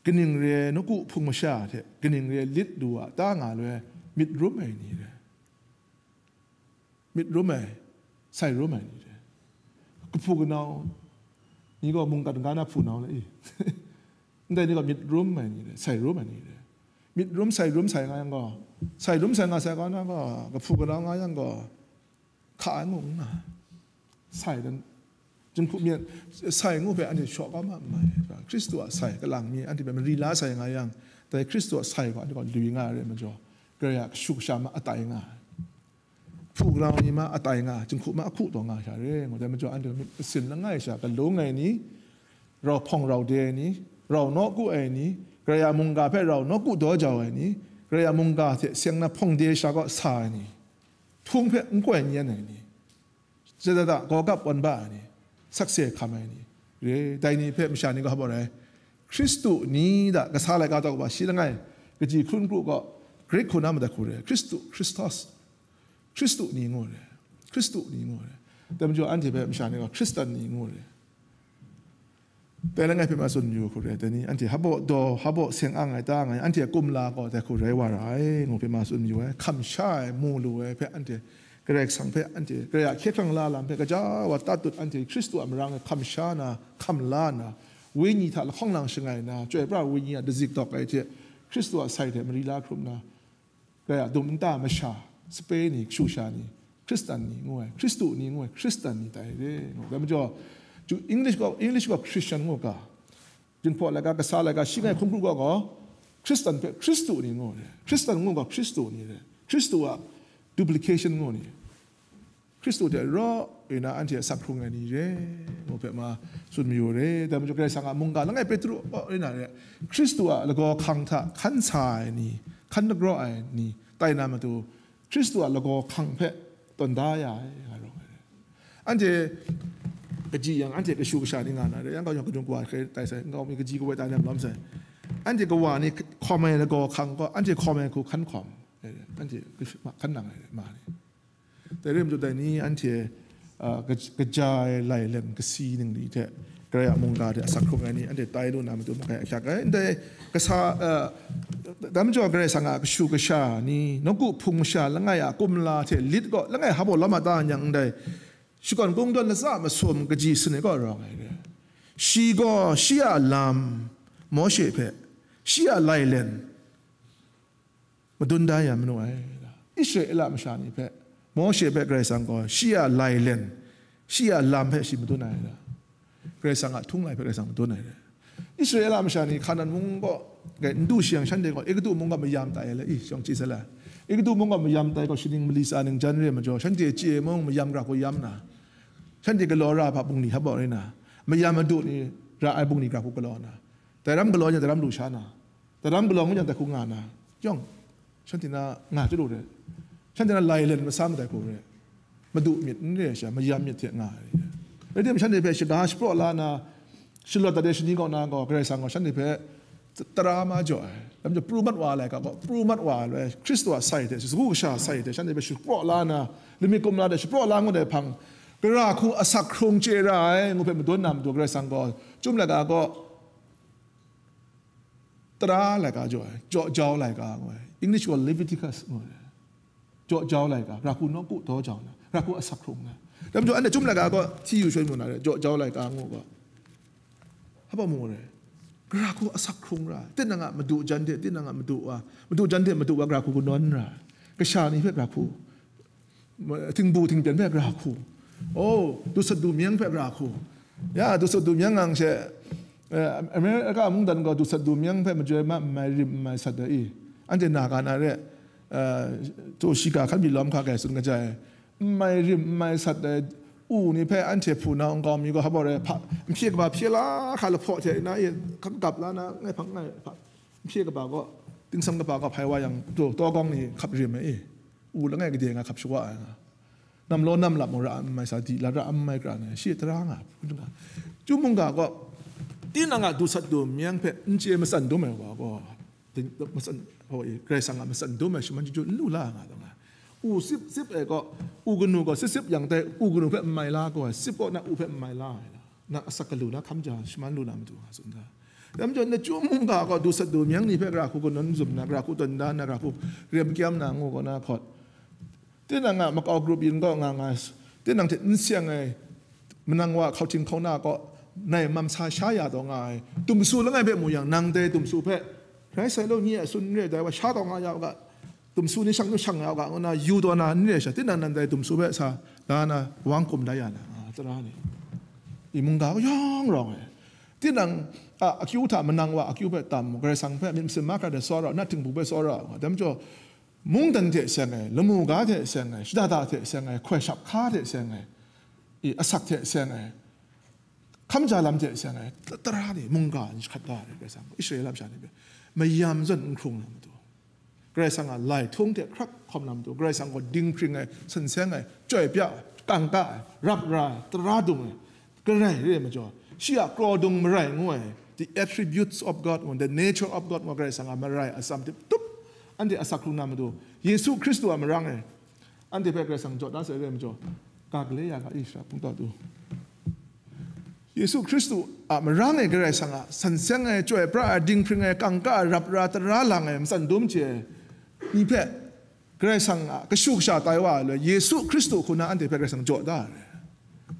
kaning re nawku hpung masha hte, kaning re lit lu a ta nga loi, myit rum ai ni re. Myit rum ai, sai rum ai ni re. Kahpu kanau ni gaw mungkan ga na hpunau le i. Ndai ni gaw myit rum ai ni re, sai rum ai ni re. Myit rum, sai rum, sai nga yang gaw, sai rum, sai nga sai ga na gaw, kahpu kanau nga yang gaw, hka ai mung nga. Sai dan, jinghku myit, sai ngu hpe anhte shaw kau ma mai. Hkristu a sai, kalang mi, anhte hpe mari la sai nga yang, dai Hkristu a sai gaw, anhte gaw lui nga ai re majaw, Karai a kashu kasha ma atai nga ai. Hpu grau ni ma atai nga, jinghku ma ahku taw nga sha re, ngu dai majaw, anhte myit masin langai sha, galung ai ni, rau hpawng rau de ai ni, rau nawku ai ni, Karai a mungga hpe rau nawku daw jau ai ni, Karai a mungga hte seng na hpawng de sha kaw sa ai ni, hpung hpe n koi n yen ai ni, zada da gaw gap wan ba ai ni, sakse hkam ai ni, re, dai ni hpe masha ni gaw hpa rai, Hkristu ni da kasa laika taw kaba shi langai, kaji hkrun kru gaw, Grik hku na madat hku re, Hkristu, Christos, Hkristu ni ngu re, Hkristu ni ngu re. Dai majaw anhte hpe masha ni gaw Hkristan ni ngu re. Dai langai hpe ma tsun yu hku re, dai ni anhte hpa baw daw, hpa baw seng ang ai ta nga ai, anhte a kumla gaw dai hku rai wa ra ai, ngu hpe ma tsun yu ai, hkam sha ai, mu lu ai hpe anhte, Karai Kasang hpe anhte, Karai a hkye hkrang la lam hpe gaja wa tatut anhte Hkristu a marang e hkam sha na, hkam la na, Wenyi hta lahkawng lang shangai na, Chyoi Pra Wenyi a dazik dawk ai hte, Hkristu a sai hte mari la hkrum na, Karai a dum nta masha, sape ni, kashu sha ni, Hkristan ni ngu ai, Hkristu ni ngu ai, Hkristan ni tai re, ngu. Dai majaw, ju English gaw, English gaw Christian ngu ga, jinghpaw laika, kasa laika, shi ngai hkrum kru gaw gaw, Hkristan hpe Hkristu ni ngu re, Hkristan ngu gaw Hkristu ni re, Hkristu a duplication ngu ni. Hkristu hte raw ina anhte asak hkrung ai ni re, ngu hpe ma tsun mayu re. Dai majaw Karai Kasang a mungga langai Petru kaw ina re, Hkristu a lagaw hkang hta hkan sa ai ni, hkan dagraw ai ni tai na matu, Hkristu a lagaw hkang hpe tawn da ya ai, nga rawng ai re. Anhte kaji yang, anhte kashu kasha ni nga na re, yang kau yang kadung kawa hkrai tai sai, nkau mi kaji kawai tai na lawm sai. Anhte kawa ni hkawm ai lagaw hkang gaw, anhte hkawm ai hku hkan hkawm, anhte hkan nang ai re, ma ni. Dai rai majaw dai ni anhte, a, ka-, kaja ai lailen kasi ningli hte, Karai a mungga hte asak hkrung ai ni anhte tai lu na matu makai ahkyak ai. Ndai kasa, a, dai majaw Karai Kasang a kashu kasha ni, nawku hpung masha langai a kumla hte lit gaw, langai hpa baw lawm a ta yang ndai, shakawn kungdawn latsa masum kaji sin ai gaw rawng ai re. Shi gaw shi a lam, Mawshe hpe, shi a lailen, madun da ya manu ai. Israela masha ni hpe, Mawshe hpe Karai Kasang gaw shi a lailen, shi a lam hpe shi madun ai da. Karai Kasang a htung lai hpe Karai Kasang madun ai da. Israela masha ni Hkanan mung gaw, gai n du shi yang, shanhte gaw Egutu mung gaw mayam tai ai le, i, shawng chyi sai la. Egutu mung gaw mayam tai gaw, shaning mali tsa ning jan re ai majaw, shanhte chye mung mayam gara hku yam na, shanhte galaw ra hpa bungli hap gaw rai na, mayam madu ni ra ai bungli gara hku galaw na, dai ram galaw yang dai ram lu sha na, dai ram galaw ngut yang dai hku nga na, yawng, shanhte na nga chyalu re, shanhte na lailen masam dai hku re, madu myit n re ai sha, mayam myit hte nga ai re. Rai tim, shanhte hpe shaga shapraw la na, shalawt dat ai shani kaw na gaw, Karai Kasang gaw shanhte hpe tara ma jaw ai. Lam jaw, pru mat wa ai laika gaw, pru mat wa ai loi, Hkristu a sai hte, shagu kasha sai hte, shanhte hpe shapraw la na, lamik kumla hte shapraw la ngut ai hpang, gara hku asak hkrung chye ra ai, ngu hpe madun na matu, Karai Kasang gaw, chyum laika gaw, tara laika jaw ai, jaw jau laika ngu ai. English gaw Leviticus ngu ai. Jaw jau laika, gara hku nawku daw jau na, gara hku asak hkrung na. Dai majaw, anhte chyum laika gaw, hti yu shawng mu na re, jaw jau laika ngu gaw. Hpa baw mu re. Gara hku asak hkrung ra, tinang a madu jan hte, tinang a madu wa, madu jan hte madu wa gara hku kanawn ra, kasha ni hpe gara hku, tingbu tingpyen hpe gara hku, oh, dusat dumyeng hpe gara hku. Ya, dusat dumyeng ngang she, eh, America mungdan gaw dusat dumyeng hpe majoi ma, n mai rim, n mai sat ai i, anhte na ga na re, to shiga hkan bi lawm hka kai tsun kaja ai, n mai rim, n mai sat ai, u ni hpe anhte hpunau nkau mi gaw hpa baw rai hpa, n hpye kaba hpye la hka lahpaw hte na e, hkan gap la na, ngai hpang ngai hpa, n hpye kaba gaw, tingsam kaba gaw hpai wa yang, taw, taw gawng ni hkap rim ai e, u langai gade nga hkap shawa ai nga. Nam law nam lap mung ra n mai sa, di la ra n mai kra na, shi tara nga, hpun nga. Chyum mungga gaw, tinang a du sat du myang hpe n chye matsan dum ai wa gaw, Din-, matsan, oh, eh, Karai Kasang a matsan dum ai shaman chyeju n lu la nga taw nga. U sip, sip ai gaw, u kanu gaw sip, sip yang tai, u kanu hpe n mai la gaw, sip gaw na u hpe n mai la ai la. Na asak galu na hkam ja shaman lu na matu nga tsun da. Dai majaw, na chyum mungga gaw du sat du myang ni hpe gara hku kanawn zum na, gara hku tawn da na, gara hku rem kyam na ngu gaw na hkawt. Tinang a makau grup yin gaw nga nga, tinang hte n seng ai, manang wa hkauhting hkauna gaw, nai mam sa sha ya taw nga ai, tumsu langai hpe mu yang, nang dai tumsu hpe, rai sai law, nye a sun n re dai wa, sha taw nga ya u ga, tumsu ni shang nu shang ya u ga, ngu na yu taw na n re sha, tinang nan dai tumsu hpe sa, la na, wang kum da ya na, a, tara ni, i mungga gaw yawng rawng ai. Tinang a akyu hta manang wa akyu hpe tam mu, Karai Kasang hpe myit masin mahkra de tsawra u, na htingbu hpe tsawra u, dai majaw, Mungdan hte seng ai, lamu ga hte seng ai, shadada hte seng ai, hkoi shap hka hte seng ai, i, asak hte seng ai, hkam ja lam hte seng ai, ta-, tara ni mungga n jahkrat da ai, Karai Kasang gaw Israela masha ni hpe mayam zawn n hkrung na matu, Karai Kasang a lai htung hte hkrak hkawm na matu, Karai Kasang gaw dinghpring ai, san seng ai, chyoi pya ai, kangka ai, rap ra ai, tara dung ai, Karai re ai majaw, shi a kraw dung marai ngu ai, the attributes of God ngu, the nature of God ngu, Karai Kasang a marai atsam tip tup, anhte asak hkrung na matu, Yesu Hkristu a marang e, anhte hpe Karai Kasang jaw da sai re ai majaw, ga gale ya ga i shara hpung taw tu. Yesu Hkristu a marang e Karai Kasang a san seng ai, chyoi pra ai, dinghpring ai, kangka ai, rap ra, tara lang ai, matsan dum chye ai ni hpe, Karai Kasang a kashu kasha tai wa ai loi, Yesu Hkristu hku na anhte hpe Karai Kasang jaw da ai.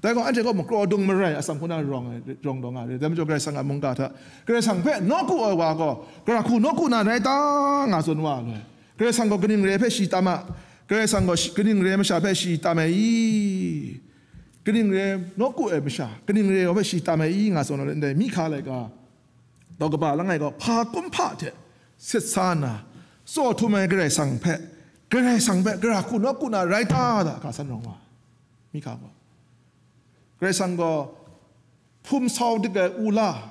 Dai gaw, anhte gaw makraw dung marai atsam hku na rawng ai, rawng dawng nga ai. Dai majaw, Karai Kasang a mungga hta, Karai Kasang hpe nawku ai wa gaw, gara hku nawku na rai ta, nga tsun wa ai loi. Karai Kasang gaw kaning re ai hpe shi tam a, Karai Kasang gaw shi, kaning re ai masha hpe shi tam ai i? Kaning re ai nawku ai masha, kaning re ai wa hpe shi tam ai i? Nga tsun ai loi, ndai Mihka laika, Daw kaba langai gaw, hpa kumhpa hte sit sa nna, tsaw htum ai Karai Kasang hpe, Karai Kasang hpe gara hku nawku na rai ta da, ga san rawng wa, Mihka gaw. Karai Kasang gaw hpum sau dik ai u la,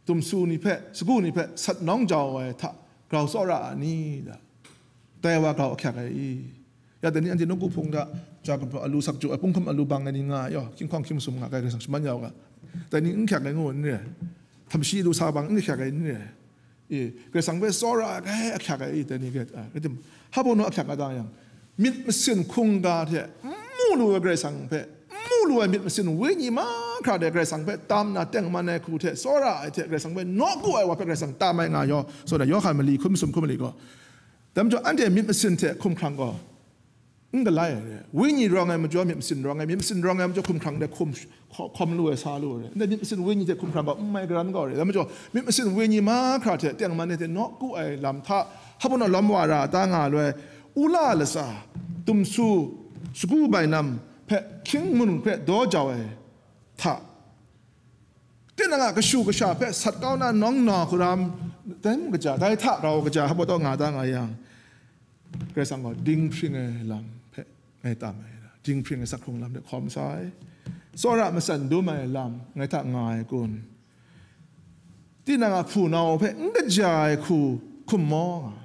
dumsu ni hpe, sagu ni hpe sat nawng jau ai hta grau tsawra a ni da? Dai wa grau ahkyak ai i? Ya dai ni anhte nawku hpung hta, ja gumhpraw alu sak jaw ai, punghkum alu bang ai ni nga ai, yaw, hkying hkawng hkying masum nga ai, Karai Kasang shaman ya u ga, dai ni n hkyak ai ngu n re ai, htamshi alu sa bang n hkyak ai n re ai, e, Karai Kasang hpe tsawra ai, grai ahkyak ai i, dai ni hpe, a, rai tim, hpa baw naw ahkyak nga da yang, myit masin hkungga hte n mu lu ai Karai Kasang hpe, n mu lu ai myit masin wenyi mahkra de Karai Kasang hpe tam na tengman ai hku hte tsawra ai hte Karai Kasang hpe nawku ai wa hpe Karai Kasang tam ai nga yaw, so na Yawhan mali hkun masum hkun mali gaw, dai majaw anhte myit masin hte hkumhkrang gaw n galai ai re. Wenyi rawng ai majaw myit masin rawng ai, myit masin rawng ai majaw hkumhkrang de hkum hkaw-, hkawm lu ai, sa lu ai re. Ndai myit masin wenyi hte hkumhkrang gaw n mai garan gaw re. Dai majaw, myit masin wenyi mahkra hte tengman ai hte nawku ai lam hta, hpa baw naw lawm wa ra ta nga lu ai, u la latsa, dumsu, sagu bainam hpe hkying mun hpe daw jau ai hta, tinang a kashu kasha hpe sat kau na nawng na hku ram, dai mung kaja, dai hta rau kaja, hpa baw taw nga ta nga yang, Karai Kasang gaw dinghpring ai lam hpe ngai tam ai, dinghpring ai sak hkrung lam hte hkawm sa ai, tsawra matsan dum ai lam ngai hta nga ai kun? Tinang a hpunau hpe n kaja ai hku hkum maw nga ai,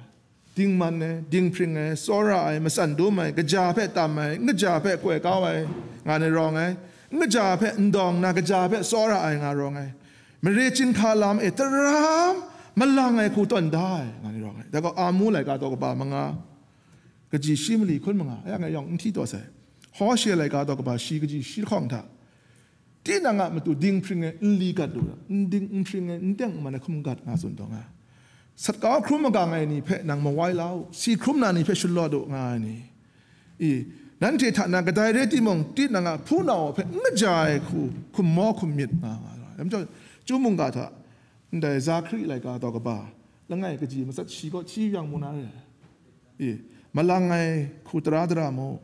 dingman ai, dinghpring ai, tsawra ai, matsan dum ai, kaja hpe tam ai, n kaja hpe koi kau ai, nga ni rawng ai, n kaja hpe n dawng na, kaja hpe tsawra ai, nga rawng ai, mare chyinghka lam e tara malang ai hku tawn da ai, nga ni rawng ai. Dai gaw, Amu laika daw kaba manga, kaji shi mali hkun manga, aya ngai yawng n hti taw sai. Hoshe laika daw kaba shi, kaji shi lahkawng hta, tinang a matu dinghpring ai n li gat lu ra, n ding, n hpring ai, n teng n man ai hkum gat nga tsun taw nga. Sat kau hkrum magang ai ni hpe nang mawai la u, si hkrum na ni hpe shalawt u, nga ai ni, i, nanhte hta na kadai rai timung, tinang a hpunau hpe n kaja ai hku hkum maw hkum myit nga, nga ai. Dai majaw, Chyum mungga hta ndai Zakari laika daw kaba langai kaji matsat shi kaw hti yang mu na re ai. E, malang ai hku tara tara mu.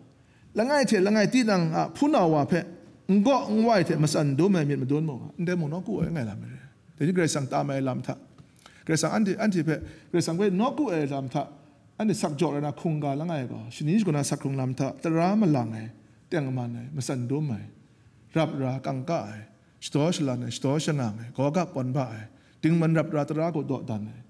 Langai hte langai tinang a hpunau wa hpe n gaw n wai hte matsan dum ai myit madun mu, ndai mung nawku ai n rai lam ai re. Dai ni Karai Kasang tam ai lam hta, Karai Kasang anhte, anhte hpe Karai Kasang hpe nawku ai lam hta, Anhte sakjaw rai na hkungga langai gaw, shani shagu na sak hkrung lam hta tara malang ai, tengman ai, matsan dum ai, rap ra kangka ai, shadaw shalan ai, shadaw shangang ai, gawgap pawn ba ai, dingman rap ra tara gaw dawdan ai,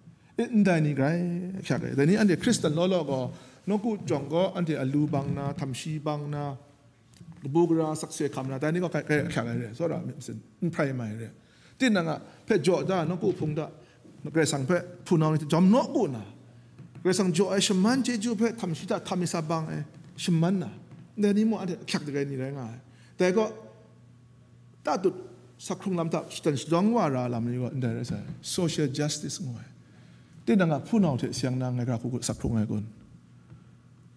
e, ndai ni grai hkyak ai. Dai ni anhte Hkristan law law gaw, nawku jawng gaw anhte alu bang na, htamshi bang na, kabu gara sakse hkam na, dai ni gaw hkyak ai re, tsawra myit masin, n hprai mai re. Tinang a hpe jaw da, nawku hpung da, Karai Kasang hpe hpunau ni jawm naw ku na, Karai Kasang jaw ai shaman chyeju hpe htam shi hta htam mi sa bang ai shaman na, ndai ni mung anhte ahkyak dagai ni rai nga ai. Dai gaw, tatut sak hkrung lam hta shatan shadawng wa ra lam ni gaw ndai rai sai, social justice ngu ai. Tinang a hpunau hte siang na ngai gara hku sak hkrung ai kun?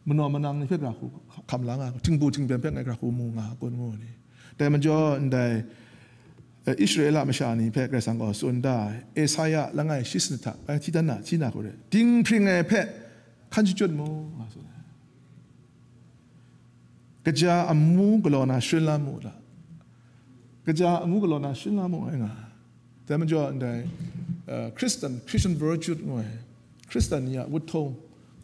Manaw manang ni hpe gara hku hkam la nga, htingbu htingbyen hpe ngai gara hku mu nga kun ngu ni. Dai majaw ndai, eh, Israela masha ni hpe Karai Kasang gaw tsun da ai, Esaia langai shi sanit hta, eh, hti dan na, hti na hku re, dinghpring ai hpe hkan shachyut mu, nga tsun ai. Kaja amu galaw na sharin la mu la. Kaja amu galaw na sharin la mu ai nga. Dai majaw ndai, uh, Christian, Christian virtue ngu ai, Hkristan ni a wut htawng,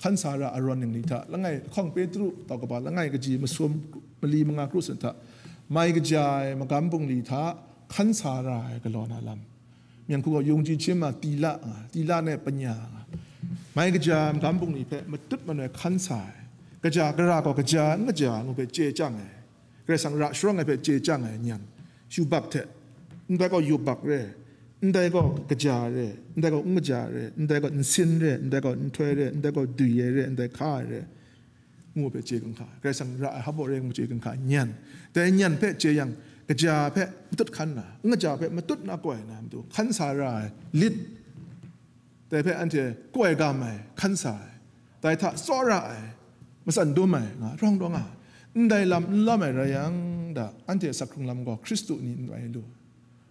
hkan sa ra ai arawn ning ni hta, langai, lahkawng Petru tau kaba langai kaji masum mali manga kru sanit hta, mai kaja ai magam bungli hta hkan sa ra ai galaw na lam. Myen hku gaw yung ji hkyim ma tila nga, tila ne panya nga. Mai kaja ai magam bungli hpe matut manoi hkan sa ai. Kaja, gara gaw kaja, n kaja ngu hpe chye chyang ai. Karai Kasang ra sharawng ai hpe chye chyang ai nyan, yubak hte, ndai gaw yubak re, ndai gaw kaja re, ndai gaw n kaja re, ndai gaw nsin re, ndai gaw nhtoi re, ndai gaw dwi ai re, ndai hka ai re, ngu hpe chye gun hka, Karai Kasang ra ai hpa re ngu chye gun hka nyan, dai nyan hpe chye yang, kaja hpe matut hkan na, n kaja hpe matut na koi na matu hkan sa ra ai lit, dai hpe anhte koi gam ai, hkan sa ai, dai hta tsawra ai, matsan dum ai nga rawng rawng a, ndai lam n lam ai rai yang, da, anhte sak hkrung lam gaw Hkristu ni n rai lu.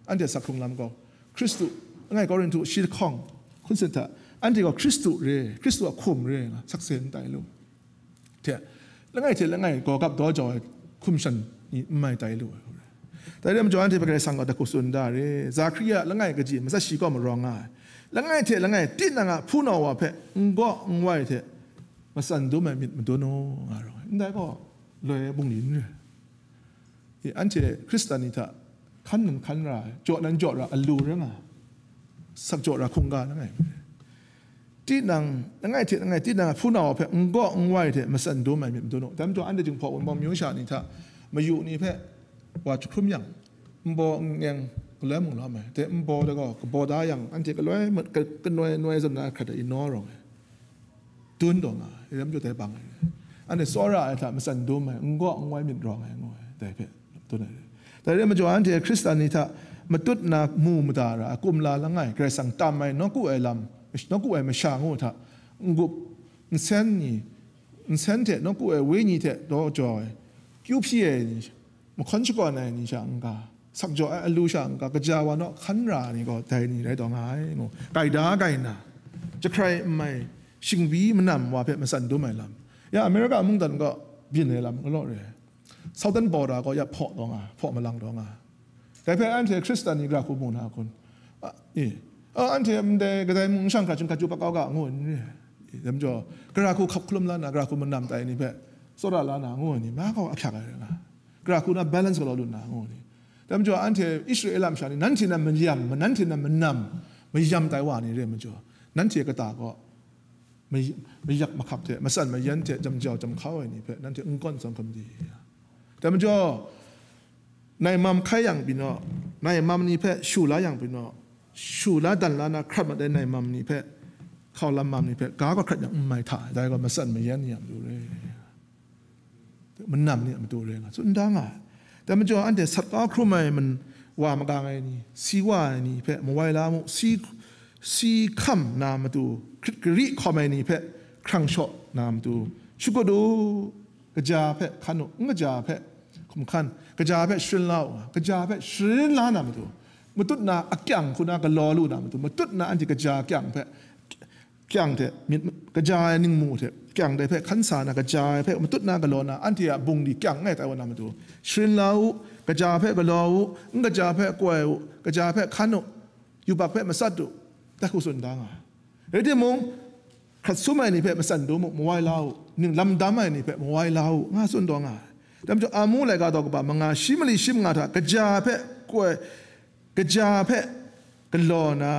Anhte sak hkrung lam gaw Hkristu, langai Korinhtu shi lahkawng hkun sin hta, anhte gaw Hkristu re, Hkristu a hkum re nga sakse n tai lu. Hte, langai hte langai gaw gap daw jau ai hkum shan ni n mai tai lu ai. Dai rai majaw, anhte hpe Karai Kasang gaw dahku tsun da re, Zakaria langai kaji matsat shi kaw marawng nga ai. Langai hte langai tinang a hpunau wa hpe n gaw n wai hte matsan dum ai myit madun u, nga rawng ai. Ndai gaw loi ai bungli n re. I, anhte Hkristan ni hta hkan nan hkan ra ai, jaw nan jaw ra ai alu rai nga, sak jaw ra hkungga langai. Tinang, langai hte langai, tinang a hpunau hpe n gaw n wai hte matsan dum ai myit madun u. Dai majaw, anhte Jinghpaw Wunpawng myu sha ni hta, mayu ni hpe wa jahkrum yang, nbaw n ngeng galoi mung lawm ai. Dai nbaw dai gaw kabaw da yang, anhte galoi ma-, ka-, kanoi noi zawn na hkrat ai inaw rawng ai. Dun taw nga ai, lam jaw dai bang ai. Anhte tsawra ai hta matsan dum ai, n gaw n wai myit rawng ai, ngu ai, dai hpe dun ai. Dai rai majaw, anhte Hkristan ni hta matut na mu mada ra ai kumla langai, Karai Kasang tam ai nawku ai lam, nawku ai masha ngu hta, n-gup, nsen ni, nsen hte nawku ai wenyi hte daw jaw ai, kyu hpyi ai ni, mahkawn shakawn ai ni sha n-ga, sakjaw ai alu sha n-ga, kaja wa naw hkan ra ai ni gaw dai ni rai taw nga ai, ngu, gaida gai nna, jahkrai n mai, shingbi manam wa hpe matsan dum ai lam. Ya, America mungdan gaw byin ai lam galaw re ai. Southern Border gaw ya hpaw taw nga, hpaw malang taw nga. Dai hpe anhte Hkristan ni gara hku mu na kun? A, e, a, anhte ndai kadai mung n shang hkra chyum hkra chyu pak kau ga, ngu ai ni re. E, dai majaw, gara hku hkap hkalum la na, gara hku manam tai ni hpe tsawra la na, ngu ai ni, ma gaw ahkyak ai rai nga. Gara hku na balance galaw lu na, ngu ai ni. Dai majaw, anhte Israela masha ni, nanhte nan mayam, nanhte nan manam, mayam tai wa ni re majaw, nanhte kata gaw may-, mayak mahkap hte, matsan mayan hte, jam jau jam hkau ai ni hpe nanhte n gawn tsawng hkam di. Dai majaw, nai mam hkai yang pyi naw, nai mam ni hpe shu la yang pyi naw, shu la dan la na hkrat mat ai nai mam ni hpe, hkau lam mam ni hpe, ga gaw hkrat yang n mai hta ai, dai gaw matsan mayan ni a matu re. Manam ni a matu re nga tsun da nga ai. Dai majaw, anhte sat kau hkrum ai man-, wa magang ai ni, si wa ai ni hpe mawai la mu, si, si hkam na matu hkrit gari hkawm ai ni hpe hkrang shaw na matu shakut u, kaja hpe hkan u, n kaja hpe hkum hkan, kaja hpe sharin la u, kaja hpe sharin la na matu, matut na akyang hku na galaw lu na matu, matut na anhte kaja kyang hpe, kyang hte myit, kaja ai ningmu hte kyang dai hpe hkan sa na, kaja ai hpe matut na galaw na, anhte a bungli kyang langai tai wa na matu, sharin la u, kaja hpe galaw u, n kaja hpe koi u, kaja hpe hkan u, yubak hpe matsat u, dai hku tsun da nga ai. Rai timung, hkrat sum ai ni hpe matsan dum u, mawai la u, ning lam dam ai ni hpe mawai la u, nga tsun taw nga ai. Dai majaw, Amu laika daw kaba manga, shi mali shi manga hta kaja hpe koi, kaja hpe galaw na,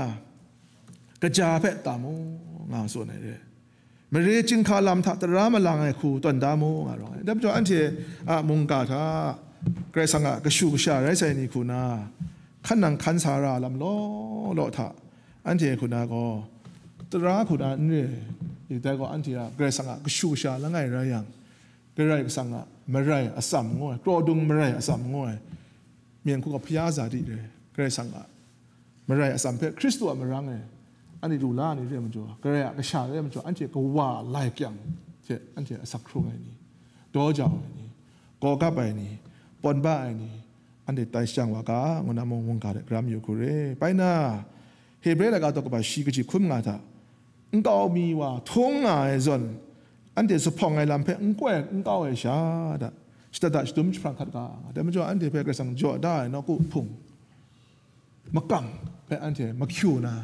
kaja hpe tam u, nga tsun ai re. Mare chyinghka lam hta tara malang ai hku tawn da mu, nga rawng ai. Dai majaw, anhte a mungga hta Karai Kasang a kashu kasha rai sai ni hku na, hkan nang hkan sa ra lam law law hta, anhte hku na gaw, tara hku na n re, dai gaw anhte a Karai Kasang a kashu kasha langai rai yang, Karai Kasang a marai atsam ngu ai, kraw dung marai atsam ngu ai, myen hku gaw hpya za di re, Karai Kasang a marai atsam hpe Hkristu a marang e anhte lu la ai ni re ai majaw, Karai a kasha re ai majaw, anhte kawa lai kyang hte anhte asak hkrung ai ni, daw jau ai ni, gaw kap ai ni, pawn ba ai ni, anhte tai shajang wa ga, ngu na mung mungga hte karam yu hku re. Bai na, Hebre laika daw kaba shi kaji hkun nga hta, nkau mi wa htung nga ai zawn, anhte zuphpawng ai lam hpe n koi n kau ai sha hta, shada da shadum jahprang hkat ga, dai majaw anhte hpe Karai Kasang jaw da ai nawku hpung makam hpe anhte mahkyu na,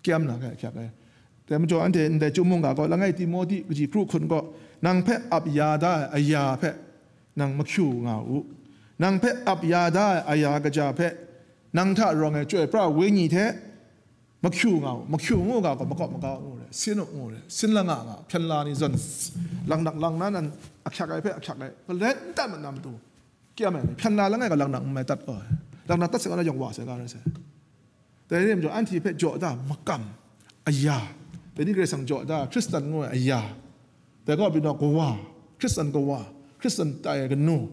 kyam na hkyak ai. Dai majaw anhte ndai chyum mungga gaw, langai Timote kaji kru hkun gaw, nang hpe ap ya da ai aya hpe nang mahkyu nga u. Nang hpe ap ya da ai aya kaja hpe, nang hta rawng ai Chyoi pra Wenyi hte mahkyu nga u. Mahkyu ngu ga gaw, makawp magau ngu re, sin u ngu re, sin langa nga, hpyen la ni zawn, laknak lang na nan ahkyak ai hpe ahkyak ai, palai n dat mat na matu, kyam ai, hpyen la langai ga laknak n mai tat gaw ai. Laknak tat sai ga na yawng wa sai ga rai sai. Dai rai majaw, anhte hpe jaw da makam aya, dai ni Karai Kasang jaw da Hkristan ngu ai aya, dai gaw pyi naw kawa, Hkristan kawa, Hkristan tai ai kanu,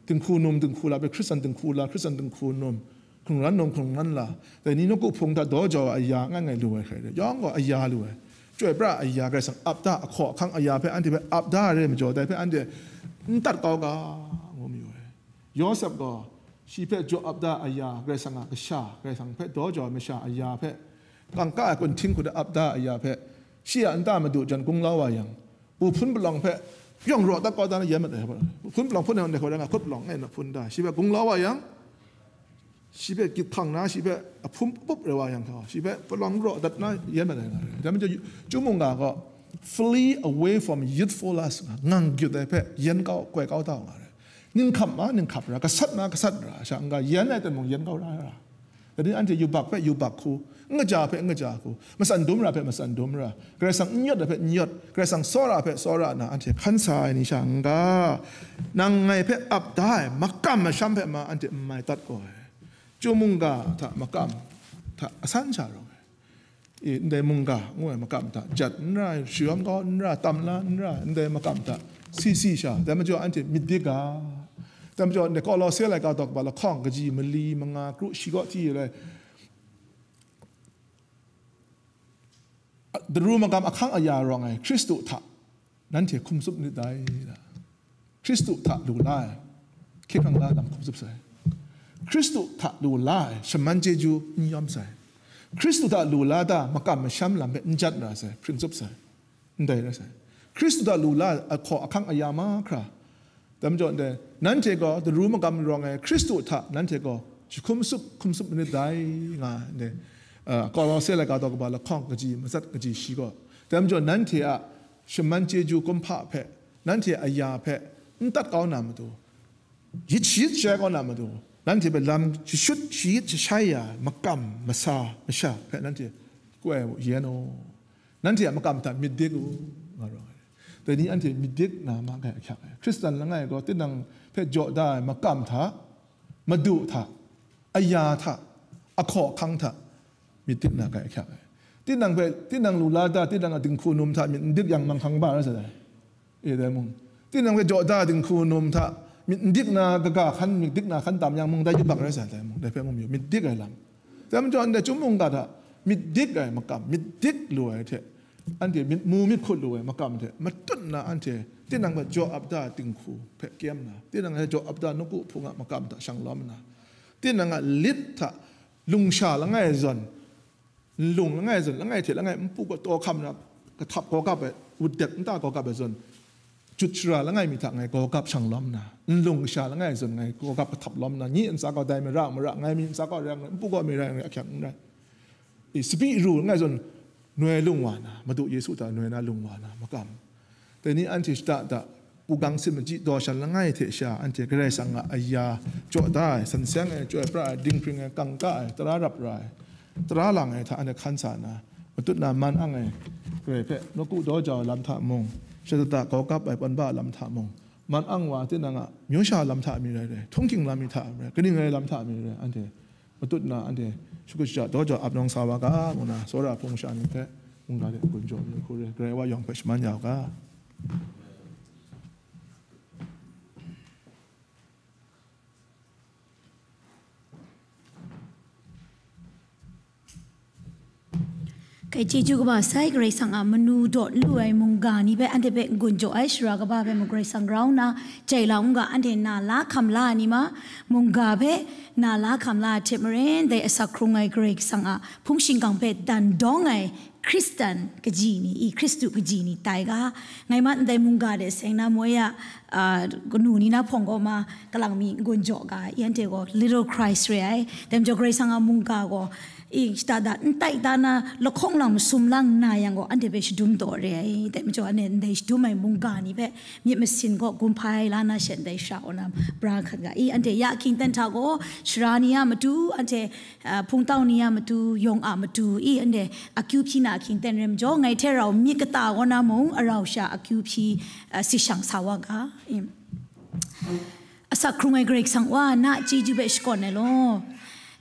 dinghku num dinghku la hpe Hkristan dinghku la, Hkristan dinghku num, hkrungran num hkrungran la, dai ni nawku hpung hta daw jau ai aya ngai ngai lu ai hkrai re, yawng gaw aya lu ai. Chyoi pra aya, Karai Kasang ap da ahkaw ahkang aya hpe anhte hpe ap da ai re majaw, dai hpe anhte n tat kau ga, ngu mayu ai. Yawsep gaw shi hpe jaw ap da aya, Karai Kasang a kasha, Karai Kasang hpe daw jau ai masha aya hpe, kangka ai kunhting hku de ap da aya hpe, shi a nta madu jan gunglau wa yang, bu hpun palawng hpe yawng raw dat kau dan yen mat ai, bu hpun palawng hpun ai hkau da nga, hkut palawng ngai na hpun da, shi hpe gunglau wa yang, shi hpe gyit hkang na, shi hpe ahpum pup rai wa yang hkau, shi hpe palawng raw dat na yen mat ai nga rai. Dai majaw, Chyum mungga gaw, "Flee away from youthful lust," nga, ngang gyut ai hpe yen kau, koi kau da u nga rai. Ning hkap ma, ning hkap ra, gasat ma, gasat ra, sha n-ga yen ai ten mung yen kau ra ai ra. Dai ni anhte yubak hpe yubak hku, n kaja hpe n kaja hku, matsan dum ra hpe matsan dum ra, Karai Kasang n yawt ai hpe n yawt, Karai Kasang tsawra hpe tsawra na anhte hkan sa ai ni sha n-ga, nang ngai hpe ap da ai makam masham hpe ma anhte n mai tat gaw ai. Chyum mungga hta makam hta asan sha rawng ai. E, ndai mungga ngu ai makam hta jat n ra, shayawm kau n ra, tam la n ra, ndai makam hta si si sha, dai majaw anhte myit dik ga. Dai majaw ndai Kolose laika daw kaba lahkawng kaji mali manga kru shi kaw hti lai, daru magam ahkang aya rawng ai Hkristu hta nanhte hkum tsup nit dai, Hkristu hta lu la ai hkye hkrang la lam hkum tsup sai. Hkristu hta lu la ai shaman chyeju n yawm sai. Hkristu hta lu la da makam masham lam hpe n jat ra sai, hpring tsup sai. Ndai rai sai. Hkristu hta lu la ai ahkaw ahkang aya mahkra. Dai majaw ndai, nanhte gaw daru magam rawng ai Hkristu hta nanhte gaw jahkum tsup, hkum tsup manit dai, nga ai ndai, a, Kolose laika daw kaba lahkawng kaji matsat kaji shi gaw. Dai majaw nanhte a shaman chyeju kumhpa hpe, nanhte aya hpe n tat kau na matu, yit shayit shai kau na matu, nanhte hpe lam shashut shayit shashai ya ai makam masa masha hpe nanhte koi yen u. Nanhte a makam hta myit dik u, nga rawng ai. Dai ni anhte myit dik na ma gai ahkyak ai. Hkristan langai gaw tinang hpe jaw da ai makam hta, madu hta, aya hta, ahkaw ahkang hta myit dik na gai ahkyak ai. Tinang hpe, tinang lu la da, tinang a dinghku num hta myit n dik yang manghkang ba rai sa ai. E, dai mung, tinang hpe jaw da dinghku num hta myit n dik na kaga hkan, myit dik na hkan tam yang mung, dai yubak rai sa ai, dai mung, dai hpe mung myit dik ai lam. Dai majaw, ndai Chyum mungga hta myit dik ai makam, myit dik lu ai hte, anhte myit mu myit hkut lu ai makam hte matut na, anhte tinang hpe jaw ap da dinghku hpe kyem na, tinang hpe jaw ap da nawku hpung a makam hta shang lawm nna, tinang a lit hta lungsha langai zawn, nlung langai zawn, langai hte langai npu gaw taw hkam na, kahtap gaw kap ai, wutdek nta gaw kap ai zawn, jut shara langai mi hta ngai gaw kap shang lawm nna, nlung kasha langai zawn ngai gaw kap kahtap lawm nna, nyi ntsa gaw dai mara mara, ngai mi ntsa gaw rai ngai, npu gaw mi rai ngai, ahkyak n rai. I, sabi ru langai zawn, noi lung wa na, Madu Yesu hta noi na lung wa na makam. Dai ni anhte shada da, hpung gang sit machyi daw shan langai hte sha, anhte Karai Kasang a aya jaw da ai, san seng ai, chyoi pra ai, dinghpring ai, kangka ai, tara rap ra ai, tara lang ai hta anhte hkan sa na, matut na man ang ai, Karai hpe nawku daw jau ai lam hta mung, shada da kau kap ai pawn ba lam hta mung, man ang wa tinang a myu sha lam hta mi rai rai, htunghking lam mi hta mi rai, kaning rai lam hta mi rai, anhte matut na anhte shakut shaja daw jau ap nawng sa wa ga, ngu na, tsawra hpung masha ni hpe mungga de gun jaw mi hku re, Karai wa yawng hpe shaman ya u ga. Kai chyeju kaba sai Karai Kasang a manu daw lu ai mungga ni hpe anhte hpe n-gun jaw ai, sara kaba hpe mung Karai Kasang grau nna jai la n ga, anhte na la hkam la ai ni ma, mungga hpe na la hkam la ai hte maren, dai asak hkrung ai Karai Kasang a hpung shingkang hpe dan dawng ai Hkristan kaji ni, i Hkristu kaji ni tai ga, ngai ma ndai mungga de seng na moi a, a, kanu ni na hpawng gaw ma, kalang mi n-gun jaw ga, i anhte gaw little Christ re ai, dai majaw Karai Kasang a mungga gaw, i shada da n tai ta na lahkawng lang masum lang nna yang gaw, anhte hpe shadum taw re ai, dai majaw anhte ndai shadum ai mungga ni hpe myit masin gaw gun hpai la na she ndai shara kaw na bra hkat ga, i anhte ya ahkying ten hta gaw, sara ni a matu, anhte, a, hpungtau ni a matu, yawng a matu, i anhte akyu hpyi na ahkying ten rai majaw, ngai hte rau myit kata kaw na mung arau sha akyu hpyi, a, si shang sa wa ga. I, asak hkrung ai Karai Kasang wa, na a chyeju hpe shakawn ai law.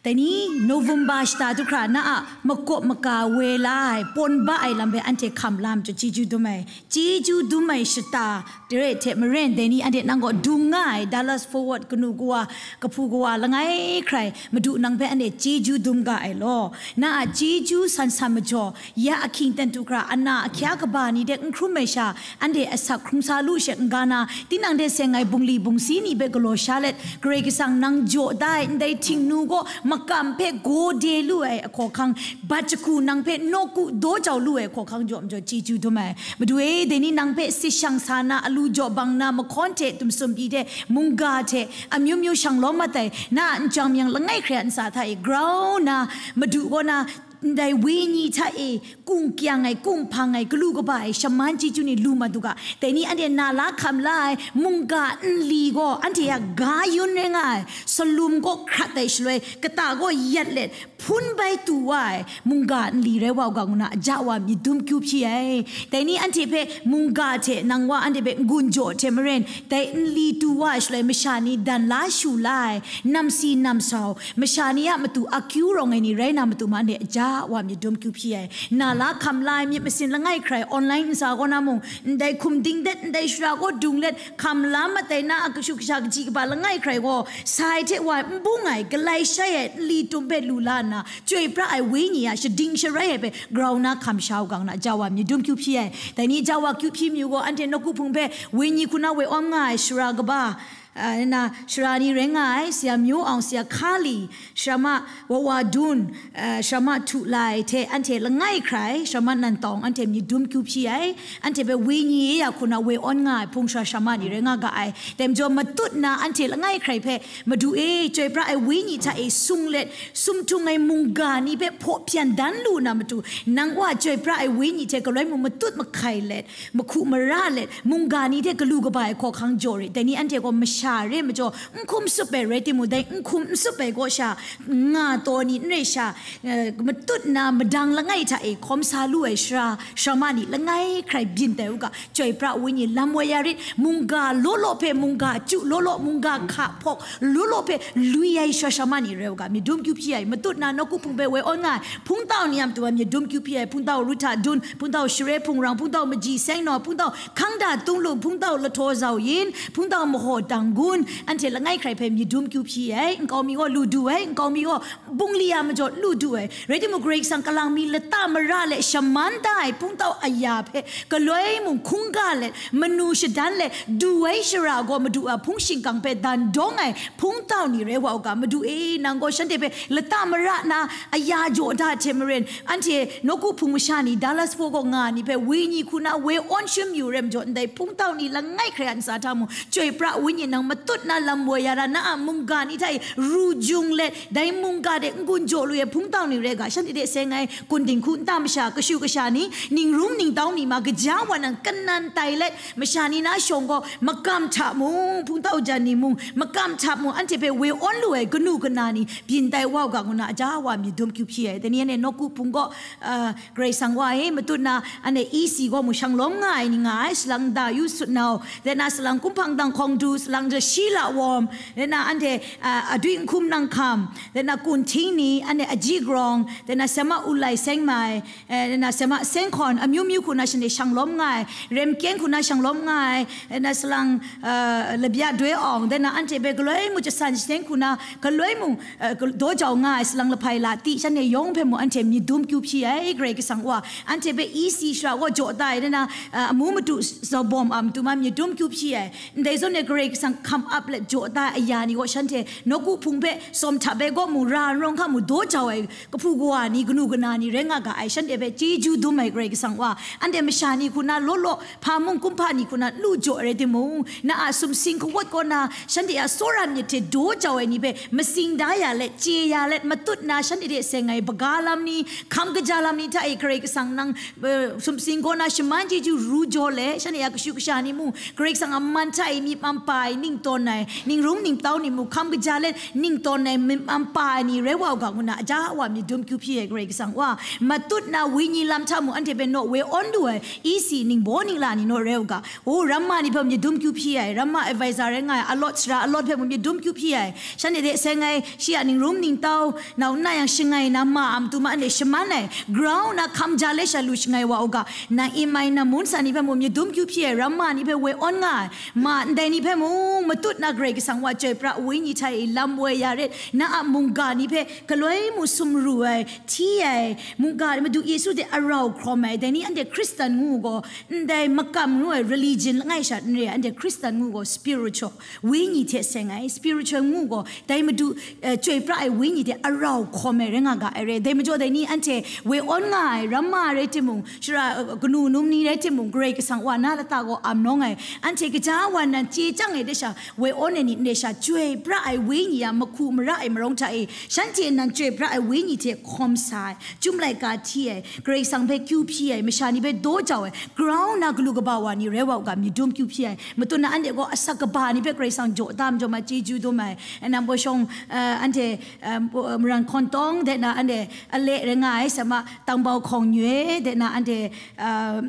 Dai ni, November shata du hkra na a makawp maka woi la ai, pawn ba ai lam hpe anhte hkam la majaw chyeju dum ai. Chyeju dum ai shata, dare hte maren, dai ni anhte nang kaw dung nga ai, Dallas Forward kanu kawa, kahpu kawa langai hkrai, Madu nang hpe anhte chyeju dum ga ai law. Na a chyeju san san majaw, ya ahkying ten du hkra, ana ahkya kaba ni de n hkrum ai sha, anhte asak hkrung sa lu she n ga na, tinang hte seng ai bungli bungsi ni hpe galaw sha let, Karai Kasang nang jaw da ai ndai htingnu gaw makam hpe gaw de lu ai ahkaw hkang, bat jahku nang hpe nawku daw jau lu ai ahkaw hkang jaw majaw chyeju dum ai. Madu e, dai ni nang hpe sit shang sa na, alu jaw bang na, mahkawn hte dumsum pyi hte, mungga hte, amyu myu shang lawm mat ai, na a nchyang miyang langai hkrai a ntsa hta e grau na, Madu kaw na, ndai wenyi hta e, kung kyang ai, kung hpang ai, galu kaba ai, shaman chyeju ni lu mat u ga. Dai ni anhte na la hkam la ai, mungga nli gaw, anhte a ga yun rai nga ai, salum kaw hkrat ai shaloi, kata kaw yat let, hpun bai tu wa ai, mungga nli rai wa u ga, ngu na, aja wa myit dum kyu hpyi ai. Dai ni anhte hpe mungga hte nang wa anhte hpe n-gun jaw hte maren, dai nli tu wa ai shaloi masha ni dan la shu la ai, namsi namsau, masha ni a matu akyu rawng ai ni rai na matu ma, anhte aja wa myit dum kyu hpyi ai. Na la hkam la ai myit masin langai hkrai, online ntsa kaw na mung, ndai hkum ding let, ndai shara kaw dung let, hkam la mat ai na a kashu kasha kaji kaba langai hkrai gaw, sai hte wa n bung ai, galai shai ai, nli tum hpe lu la nna, chyoi pra ai wenyi a shading sharai ai hpe grau na hkam sha u ga, ngu na, ja wa myit dum kyu hpyi ai. Dai ni ja wa kyu hpyi mayu gaw, anhte nawku hpung hpe wenyi hku na woi awm nga ai sara kaba, a, na, sara ni rai nga ai, Siya Myo Aung, Siya Hka Li, Sara Ma Wa Wa Dun, a, Sara Ma Htu Lai hte anhte langai hkrai, Sara Ma Nan Tawng, anhte myit dum kyu hpyi ai, anhte hpe wenyi ya hku na woi awn nga ai hpung sara sara ma ni rai nga ga ai. Dai majaw matut na anhte langai hkrai hpe, Madu e, chyoi pra ai wenyi hta e sung let, sumhtung ai mungga ni hpe hpaw hpyan dan lu na matu, nang wa chyoi pra ai wenyi hte galoi mung matut mahkai let, mahku mara let, mungga ni hte galu kaba ai hkawhkang jaw re. Dai ni anhte gaw masha re majaw, n hkum tsup ai rai timung, dai n hkum n tsup ai kaw sha, nga taw ni n re sha, eh, matut na madang langai hta e hkawm sa lu ai sara, sara ma ni langai hkrai byin tai u ga, chyoi pra wenyi lam woi ya rit, mungga law law hpe mungga chyu law law, mungga hka hpawk law law hpe lui ai sara, sara ma ni rai u ga, myit dum kyu hpyi ai, matut na nawku hpung hpe woi awn nga ai, hpungtau ni a matu a myit dum kyu hpyi ai, hpungtau Ruhta Dun, hpungtau Share Hpung Rang, hpungtau Maji Seng Naw, hpungtau Hkang Da Tung Lung, hpungtau Lahtaw Zau Yin, hpungtau Mahaw Dang Gun, anhte langai hkrai hpe myit dum kyu hpyi ai, nkau mi gaw lu du ai, nkau mi gaw bungli a majaw lu du ai. Rai timung, Karai Kasang kalang mi lata mara let shaman da ai hpungtau aya hpe galoi mung hkungga let, manu shadan let, du ai shara gaw Madu a hpung shingkang hpe dan dawng ai hpungtau ni rai wa u ga, Madu e, nang gaw shanhte hpe lata mara na aya jaw da hte maren, anhte nawku hpung masha ni, Dallas Forward nga ni hpe wenyi hku na woi awn shim yu rai majaw, ndai hpungtau ni langai hkrai a ntsa hta mung, chyoi pra wenyi nang matut na lam woi ya ra, na a mungga ni hta e ru jung let, dai mungga de n-gun jaw lu ai hpungtau ni rai ga, shanhte de seng ai kun dinghku nta masha, kashu kasha ni, ningrum ningtau ni ma, kaja wa nang kanan tai let, masha ni na shawng gaw makam hta mung, hpungtau jan ni mung, makam hta mung, anhte hpe woi awn lu ai kanu kana ni byin tai wa u ga, ngu na aja wa myit dum kyu hpyi ai. Dai ni anhte nawku hpung gaw, ah, Karai Kasang wa e, matut na anhte E C gaw mu shang lawm nga ai ni nga ai, salang da yu sut nau, de na salang kumhpang dang hkawng du, salang ja shi la wawm, de na anhte, ah, adui n hkum nang hkam, de na kun hting ni, anhte aji grawng, de na sema ulai seng mai, eh, de na sema seng hkawn, amyu myu hku na shanhte shang lawm nga ai, rem kyeng hku na shang lawm nga ai, de na salang, eh, labya doi awng, de na anhte hpe galoi mu jasan shateng hku na, galoi mu, eh, gal-, daw jau nga ai salang lahpai la ti, shanhte yawng hpe mu anhte myit dum kyu hpyi ai, Karai Kasang wa. Anhte hpe E C shara gaw jaw tai, de na, eh, amu madu zaw bawm a matu ma myit dum kyu hpyi ai. Ndai zawn e Karai Kasang hkam ap let jaw tai aya ni gaw shanhte nawku hpung hpe, sawm hta hpe gaw mu, ra nrawng hka mu, daw jau ai kahpu kawa ni, kanu kana ni rai nga ga ai, shanhte hpe chyeju dum ai Karai Kasang wa. Anhte masha ni hku na law law, hpa mung kumhpa ni hku na lu jaw rai timung, na a sumsing kawat kaw na, shanhte a tsawra myit hte daw jau ai ni hpe masing da ya let, chye ya let, matut na shanhte de seng ai baga lam ni, hkam kaja lam ni hta e Karai Kasang nang, eh, sumsing kaw na shaman chyeju ru jaw let, shanhte a kashu kasha ni mung, Karai Kasang a man hta e myit mampa ai, ning tawn ai, ningrum ningtau ni mung, hkam kaja let, ning tawn ai, myit mampa ai ni rai wa u ga, ngu na aja wa myit dum kyu hpyi ai Karai Kasang wa. Matut na wenyi lam hta mung, anhte hpe naw woi awn lu ai, E C ningbaw ningla ni naw rai u ga. O, ramma ni hpe myit dum kyu hpyi ai, ramma advisor rai nga ai, alawt sara alawt hpe mung myit dum kyu hpyi ai. Shanhte de seng ai, shi a ningrum ningtau, nau nna yang shangai na ma a matu ma anhte shaman ai, grau na hkam ja let sha lu shangai wa u ga, na imai na mun sa ni hpe mung myit dum kyu hpyi ai, ramma ni hpe woi awn nga ai, ma ndai ni hpe mung matut na Karai Kasang wa chyoi pra wenyi hta e lam woi ya ret, na a mungga ni hpe galoi mu sumru ai, hti ai, mungga Madu Yesu de arau hkrawm ai, dai ni anhte Hkristan ngu gaw, ndai makam ngu ai religion langai sha n re ai, anhte Hkristan ngu gaw spiritual, wenyi hte seng ai, spiritual ngu gaw, dai Madu, eh, chyoi pra ai wenyi hte arau hkawm ai rai nga ga ai re. Dai majaw dai ni anhte woi awn nga ai, ramma rai timung, shara, eh, kanu num ni rai timung, Karai Kasang wa na lata gaw am nawng ai, anhte kaja wa nan chye chyang ai de sha, woi awn ai ni ndai sha, chyoi pra ai wenyi a mahku mara ai marawng hta e, shanhte nan chyoi pra ai wenyi hte hkawm sa ai, Chyum laika hti ai, Karai Kasang hpe kyu hpyi ai, masha ni hpe daw jau ai, grau na galu kaba wa ni rai wa u ga, myit dum kyu hpyi ai. Matut na anhte gaw asak kaba ni hpe Karai Kasang jaw tam jaw ma chyeju dum ai. Nang baw shawng, eh, anhte, eh, maran hkawn tawng de na anhte ale rai nga ai, sama tangbau hkawng nyoi de na anhte, eh,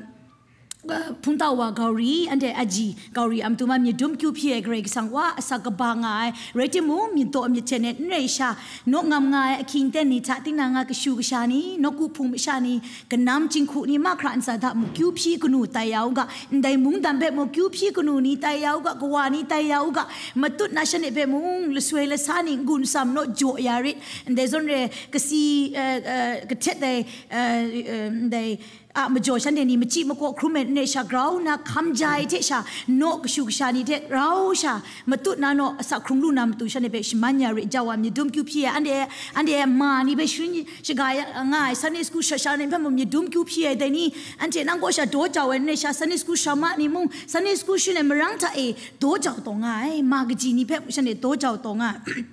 eh, hpungtau wa gauri, anhte aji gauri a matu ma myit dum kyu hpyi ai Karai Kasang wa, asak kaba nga ai, rai timung, myit daw myit hten e n rai sha, naw ngam nga ai ahkying ten ni hta, tinang a kashu kasha ni, nawku hpung masha ni, kanam jinghku ni, mahkra ntsa hta mung kyu hpyi kanu tai ya u ga, ndai mungdan hpe mung kyu hpyi kanu ni tai ya u ga, kawa ni tai ya u ga, matut na shanhte hpe mung lasoi lasa ni n-gun sam naw jaw ya rit, ndai zawn re kasi, eh, eh, kahtet ai, eh, eh, ndai a majaw shanhte ni machyi makaw hkrum ai n rai sha, grau na hkam ja ai hte sha, naw kashu kasha ni hte rau sha, matut na naw asak hkrung lu na matu shanhte hpe shaman ya re, jau wa myit dum kyu hpyi ai, anhte, anhte ma ni hpe sharin shaga ya nga ai, Sunday school shasha ni hpe mung myit dum kyu hpyi ai, dai ni anhte nang kaw sha daw jau ai n rai sha, Sunday school shama ni mung, Sunday school sharin ai marang hta e daw jau taw nga ai, ma kaji ni hpe shanhte daw jau taw nga ai.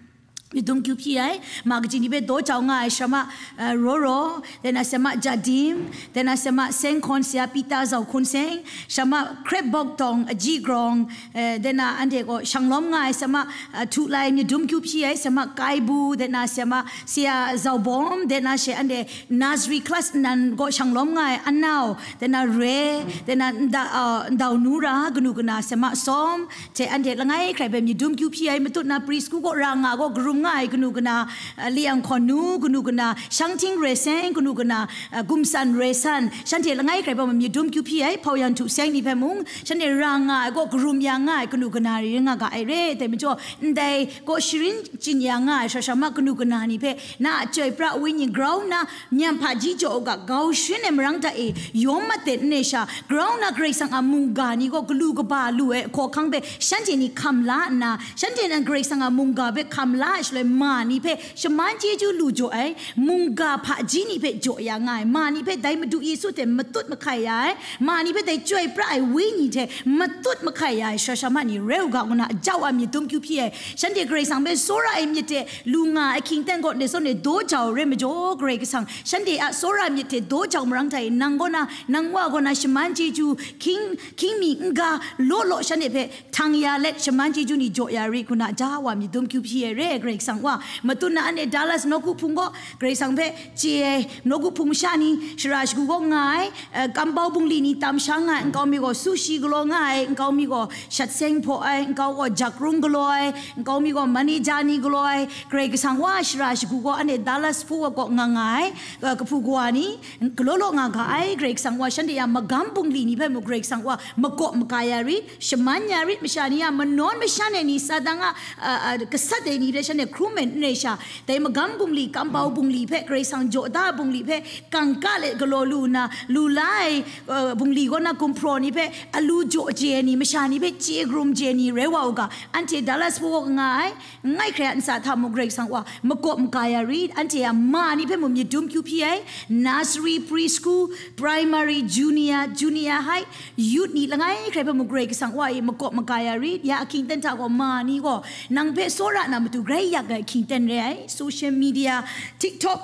Myit dum kyu hpyi ai, ma kaji ni hpe daw jau nga ai, shama, eh, Roro, de na sema Jadim, de na sema Seng Hkawn Sara Peter Zau Hkun Seng, shama Krep Bawk Tawng Aji Grawng, eh, de na anhte gaw shang lawm nga ai, sema, eh, Htu Lai myit dum kyu hpyi ai, sema Kai Bu, de na sema Sara Zau Bawm, de na she anhte nursery class nan gaw shang lawm nga ai, Anau, de na Re, de na Nda-, uh, Ndau Nu Ra, kanu kana sema Sawm, hte anhte langai hkrai hpe myit dum kyu hpyi ai, matut na preschool kaw ra nga gaw karum nga ai kanu kana, uh, Li Ang Hkawn Nu, kanu kana Shang Hting Re Seng, kanu kana, uh, Gum San Re San, shanhte langai hkrai hpe myit dum kyu hpyi ai, Hpau Yan Htu Seng ni hpe mung, shanhte ra nga ai gaw karum ya nga ai kanu kana rai nga ga ai re, dai majaw, ndai gaw sharin chyin ya nga ai shasha ma kanu kana ni hpe, na a chyoi pra ai wenyi grau nna, myan hpaji jaw u ga, grau sharin ai marang hta e yawm mat de n rai sha, grau nna Karai Kasang a mungga ni gaw galu kaba lu ai ahkaw ahkang hpe shanhte ni hkam la nna, shanhte nan Karai Kasang a mungga hpe hkam la ai Shaloi ma ni hpe shaman chyeju lu jaw ai, mungga hpaji ni hpe jaw ya nga ai, ma ni hpe dai Madu Yesu hte matut mahkai ya ai, ma ni hpe dai Chyoi pra ai Wenyi hte matut mahkai ya ai sara shamai ni rai u ga, ngu na aja wa myit dum kyu hpyi ai, shanhte Karai Kasang hpe tsawra ai myit hte lu nga ai hkying ten gaw, ndai zawn e daw jau rai majaw, Karai Kasang shanhte a tsawra myit hte daw jau marang hta e, nang gaw na, nang wa gaw na, shaman chyeju, hkying, hkying mi n-ga, law law shanhte hpe htang ya let, shaman chyeju ni jaw ya rit, ngu na aja wa myit dum kyu hpyi ai re ai Karai Kasang wa. Matut na anhte Dallas nawku hpung gaw Karai Kasang hpe chye ai, nawku hpung masha ni shara shagu gaw nga ai, eh, kampau bungli ni tam sha nga ai, nkau mi gaw sushi galaw nga ai, nkau mi gaw shat seng hpaw ai, nkau gaw jakrung galaw ai, nkau mi gaw manager ni galaw ai, Karai Kasang wa shara shagu gaw anhte Dallas Fort Worth gaw nga nga ai, eh, kahpu kawa ni, galaw law nga ga ai, Karai Kasang wa shanhte a magam bungli ni hpe mu Karai Kasang wa makawp maka ya rit, shaman ya rit, masha ni a manawn mashan ai ni, Satan a, a, a, gasat ai ni hpe shanhte hkrum ai n rai sha, dai magam bungli, kampau bungli hpe, Karai Kasang jaw da bungli hpe, kangka let galaw lu nna, lu la ai, a, bungli kaw na gumhpraw ni hpe, alu jaw je ai ni, masha ni hpe chye karum je ai ni rai wa u ga, anhte Dallas Fort Worth nga ai, Ngai hkrai a ntsa hta mung Karai Kasang wa makawp maka ya rit, anhte a ma ni hpe mung myit dum kyu hpyi ai, nursery, preschool, primary, junior, junior high, youth ni langai hkrai hpe mung Karai Kasang wa e makawp maka ya rit, ya ahkying ten hta gaw ma ni gaw nang hpe tsawra na matu grai yak ai ahkying ten re ai, social media, TikTok,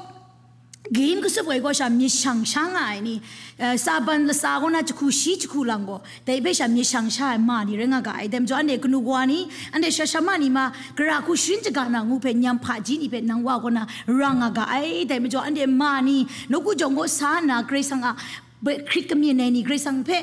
game kasup ai gaw sha myit shang sha nga ai ni, eh, saban latsa gaw na jahku shi jahku lang gaw, dai hpe sha myit shang sha ai ma ni rai nga ga ai. Dai majaw anhte kanu kawa ni, anhte sara shamai ni ma, gara hku sharin shaga na ngu hpe nyam hpaji ni hpe nang wa gaw na ra nga ga ai. Dai majaw anhte ma ni, nawku jawng gaw sa nna, Karai Kasang a, hkrit kamyin ai ni, Karai Kasang hpe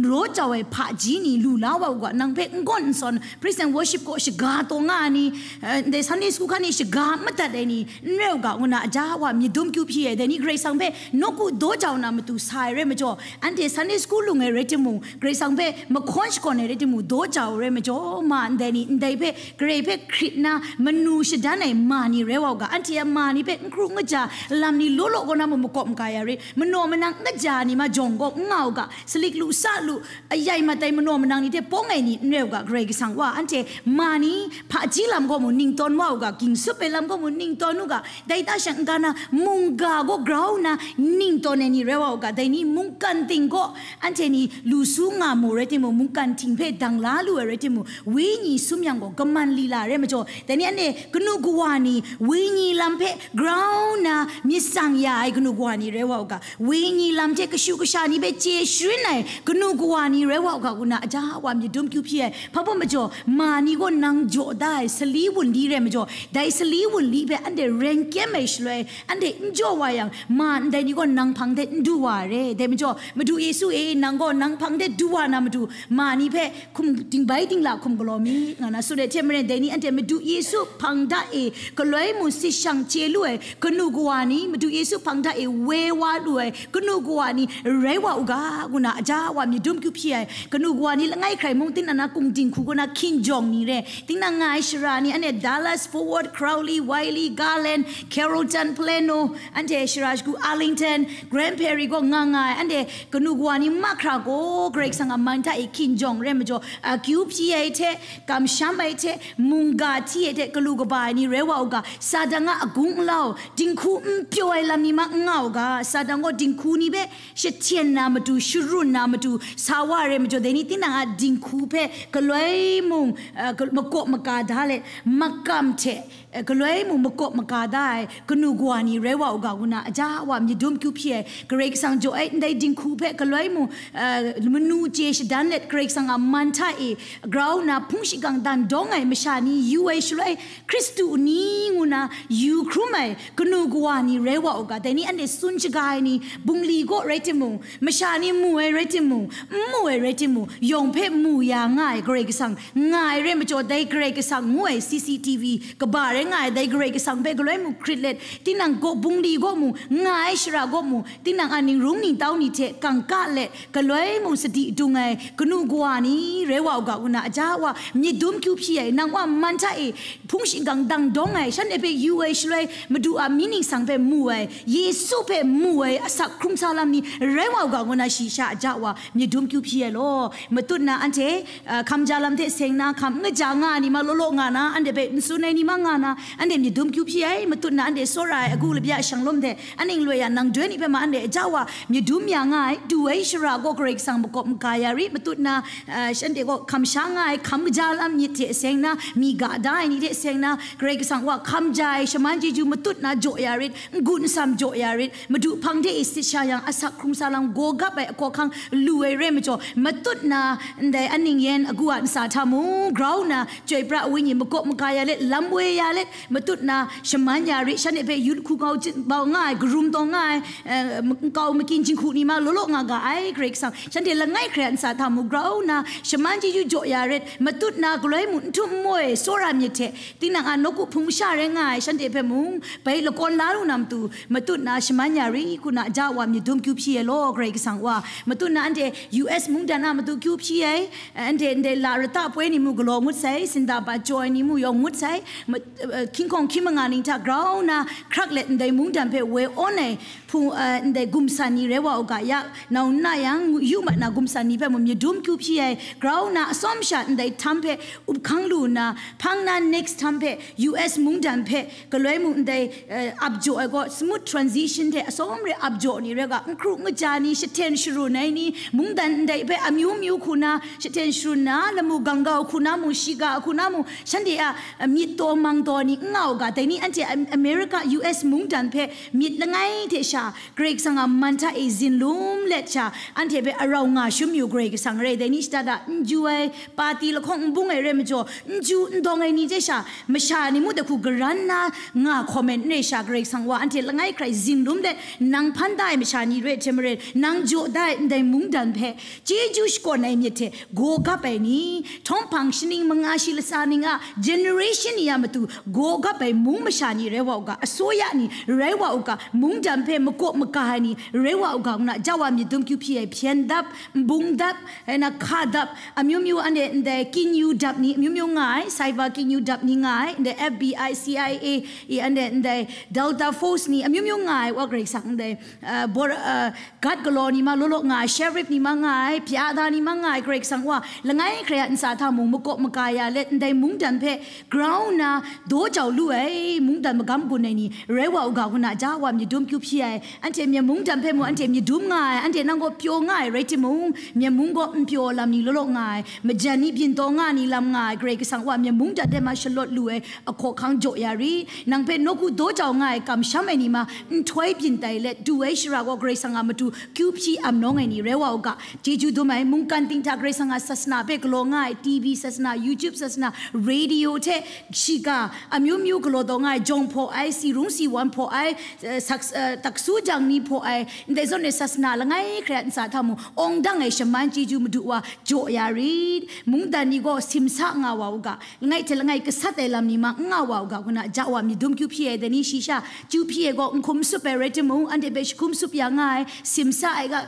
raw jau ai hpaji ni lu la wa u ga, nang hpe n gawn n sawn, praise and worship kaw shaga taw nga ai ni, eh, ndai Sunday school hkan e shaga madat ai ni, n rai u ga, ngu na aja wa myit dum kyu hpyi ai, dai ni Karai Kasang hpe nawku daw jau na matu sa ai rai majaw, anhte Sunday school lung ai rai timung, Karai Kasang hpe mahkawn shakawn ai rai timung, daw jau ai rai majaw, ma ndai ni, ndai hpe Karai hpe hkrit nna manu shadan ai ma ni rai wa u ga, anhte a ma ni hpe n hkru n kaja lam ni law law kaw na mung makawp maka ya rit, manaw manang n kaja ni ma jawng gaw n nga u ga, salik lu, sa lu, ayai mat ai manaw manang ni hte pawng ai ni n rai u ga, Karai Kasang wa, anhte ma ni hpaji lam gaw mung ningtawn wa u ga, ging sup ai lam gaw mung ningtawn u ga, dai ta sha n-ga na mungga gaw grau nna ningtawn ai ni rai wa u ga, dai ni mungkan ting gaw anhte ni lu su nga mu rai timung, mungkan ting hpe dang la lu ai rai timung, wenyi sum yang gaw kaman lila rai majaw, dai ni anhte kanu kawa ni wenyi lam hpe grau nna myit tsang ya ai kanu kawa ni rai wa u ga, wenyi lam hte kashu kasha ni hpe chye sharin ai kanu kawa ni rai wa u ga, ngu na aja wa myit dum kyu hpyi ai. Hpa baw majaw, ma ni gaw nang jaw da ai sali wunli rai majaw, dai sali wunli hpe anhte ren kyem ai shaloi, anhte n jaw wa yang, ma ndai ni gaw nang hpang de n du wa ai re. Dai majaw, Madu Yesu e, nang gaw nang hpang de du wa na matu, ma ni hpe hkum dingbai dingla hkum galaw mi, nga na tsun ai hte maren, dai ni anhte Madu Yesu hpang da e galoi mung sit shang chye lu ai kanu kawa ni, Madu Yesu hpang da e woi wa lu ai kanu kawa ni rai wa u ga, ngu na aja wa myit dum kyu hpyi ai. Kanu kawa ni langai hkrai mung, tinang na kung dinghku kaw na hkinjawng ni re, tinang nga ai shara ni, anhte Dallas, Fort Worth, Crowley, Wylie, Garland, Carrollton, Plano, anhte shara shagu Arlington, Grand Prairie gaw nga nga ai, anhte kanu kawa ni mahkra gaw Karai Kasang a man hta e hkinjawng rai majaw, akyu hpyi ai hte, kamsham ai hte, mungga hti ai hte, galu kaba ai ni rai wa u ga, Satan a agung alau, dinghku n pyaw ai lam ni ma n nga u ga, Satan gaw dinghku ni hpe shahten na matu, sharun na matu sa wa ai rai majaw, dai ni tinang a dinghku hpe galoi mung, eh, gal-, makawp maka da let, makam hte, eh, galoi mung makawp maka da ai kanu kawa ni rai wa u ga, ngu na aja wa myit dum kyu hpyi ai. Karai Kasang jaw ai ndai dinghku hpe galoi mung, eh, manu chye shadan let, Karai Kasang a man hta e grau nna hpung shingkang dan dawng ai masha ni yu ai shaloi, Hkristu ni ngu na yu hkrum ai kanu kawa ni rai wa u ga, dai ni anhte tsun shaga ai ni, bungli kaw rai timung, masha ni mu ai rai timung, n mu ai rai timung, yawng hpe mu ya nga ai Karai Kasang nga ai rai majaw, dai Karai Kasang ngu ai C C T V kaba rai nga ai, dai Karai Kasang hpe galoi mung hkrit let, tinang gaw bungli gaw mung, nga ai shara gaw mung, tinang a ningrung ningtau ni hte kangka let, galoi mung sadi dung ai kanu kawa ni rai wa u ga, ngu na aja wa myit dum kyu hpyi ai. Nang wa man hta e hpung shingkang dang dawng ai, shanhte hpe yu ai shaloi, Madu a mying ningsang hpe mu ai, Yesu hpe mu ai, asak hkrung sa lam ni Rai wa u ga ngu na, shi sha ja wa myit dum kyu hpyi ai law. Matut na anhte, ah, hkam ja lam hte seng na, hkam n kaja nga ai ni ma law law nga na, anhte hpe n tsun ai ni ma nga na, anhte myit dum kyu hpyi ai. Matut na anhte tsawra ai agu labya shanglawm hte aning loi ya nang doi ni hpe ma anhte ja wa myit dum ya nga ai. Du ai shara gaw Karai Kasang makawp maga ya rit. Matut na, ah, shanhte gaw hkam sha nga ai, hkam kaja lam myit hte seng na, mi ga da ai ni hte seng na, Karai Kasang wa hkam ja ai shaman chyeju matut na jaw ya rit, n-gun nsam jaw ya rit, Madu hpang de e sit sha yang, asak hkrung sa lam gaw gap ai ahkaw hkang lu ai rai majaw, matut na ndai aning yan agu a ntsa hta mung, grau na, chyoi pra ai wenyi makawp maga ya let, lam woi ya let, matut na shaman ya rit, shanhte hpe yut hku kau jin bau nga ai, karum taw nga ai, eh, nkau makyin jinghku ni ma law law nga ga ai, Karai Kasang, shanhte langai hkrai a ntsa hta mung, grau na, shaman chyeju jaw ya rit, matut na, galoi mung n htum n moi, tsawra myit hte, tinang a nawku hpung masha rai nga ai, shanhte hpe mung, bai lakawn la lu na matu, matut na, shaman ya rit, hku na, ja wa myit dum kyu hpyi ai law, Karai Kasang wa, matut na, anhte U S mungdan a matu kyu hpyi ai, anhte ndai la rata poi ni mu galaw ngut sai, sinda ba jaw ai ni mu yawng ngut sai, ma-, eh, hkying hkawng hkying manga ning hta grau na, hkrak let ndai mungdan hpe woi awn ai, hpung, eh, ndai gumsan ni rai wa u ga ya, nau nna yang, yu mat na gumsan ni hpe mung myit dum kyu hpyi ai, grau na, atsawm sha ndai htam hpe up hkang lu nna, hpang na next htam hpe, U S mungdan hpe, galoi mung ndai, eh, ap jaw ai gaw, smooth transition hte atsawm re ap jaw ni rai ga, n hkru n kaja ni, shaten sharun ai ni, mungdan ndai hpe amyu myu hku na, shaten sharun na, lamu gangga hku na mung, shiga hku na mung, shanhte a, eh, myit taw mang taw ni n nga u ga, dai ni anhte Am-, America, U S mungdan hpe myit langai hte sha, Karai Kasang a man hta e zinlum let sha, anhte hpe arau nga shum yu Karai Kasang rai, dai ni shada da n ju ai, pati lahkawng n bung ai rai majaw, n ju n dawng ai ni hte sha, masha ni mung dai hku garan na nga hkawm ai n rai sha, Karai Kasang wa anhte langai hkrai zinlum let, nang hpan da ai masha ni rai hte maren, nang jaw da ai ndai mungdan hpe, chyeju shakawn ai myit hte, gaw gap ai ni, htawng hpang shaning manga shi lasa ning a generation ni a matu gaw gap ai mung masha ni rai wa u ga, asoya ni rai wa u ga, mungdan hpe makawp maga ai ni rai wa u ga, ngu na ja wa myit dum kyu hpyi ai, hpyen dap, nbung dap, ai na hka dap, amyu myu anhte ndai kinyu dap ni, amyu myu nga ai, cyber kinyu dap ni nga ai, ndai F B I, C I A, i anhte ndai Delta Force ni, amyu myu nga ai, wa Karai Kasang ndai, ah, bor-, ah, Gat galaw ni ma law law nga ai, sheriff ni ma nga ai, bya da ni ma nga ai, Karai Kasang wa, langai hkrai a ntsa hta mung makawp maga ya let, ndai mungdan hpe grau nna daw jau lu ai, mungdan magam gun ai ni rai wa u ga, ngu na ja wa myit dum kyu hpyi ai, anhte Myen mungdan hpe mung anhte myit dum nga ai, anhte nang gaw pyaw nga ai rai timung, Myen mung gaw n pyaw lam ni law law nga ai, majan ni byin taw nga ni lam nga ai, Karai Kasang wa, Myen mungdan hte ma shalawt lu ai, ahkaw hkang jaw ya ri, nang hpe nawku daw jau nga ai kamsham ai ni ma nhtoi byin tai let, du ai shara gaw Karai Kasang a matu kyu hpyi amnawng ai ni rai wa u ga, chyeju dum ai. Mungkan ting hta Karai Kasang a sasana hpe galaw nga ai, T V sasana, YouTube sasana, radio hte shiga, amyu myu galaw taw nga ai, jawng hpaw ai, si rung si wan hpaw ai, eh, sak-, eh, taksu jang ni hpaw ai, ndai zawn e sasana langai hkrai a ntsa hta mung, awng dang ai shaman chyeju Madu wa jaw ya ri, mungdan ni gaw simsa nga wa u ga, langai hte langai gasat ai lam ni ma n nga wa u ga, ngu na ja wa myit dum kyu hpyi ai, dai ni shi sha kyu hpyi ai gaw n hkum tsup ai rai timung, anhte hpe jahkum tsup ya nga ai, simsa ai ga,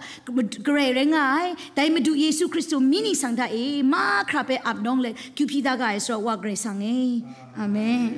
garai rai nga ai, dai Madu Yesu Hkristu mying ningsang hta e, mahkra hpe ap nawng let, kyu hpyi da ga ai, Sara wa Karai Kasang e. Amen.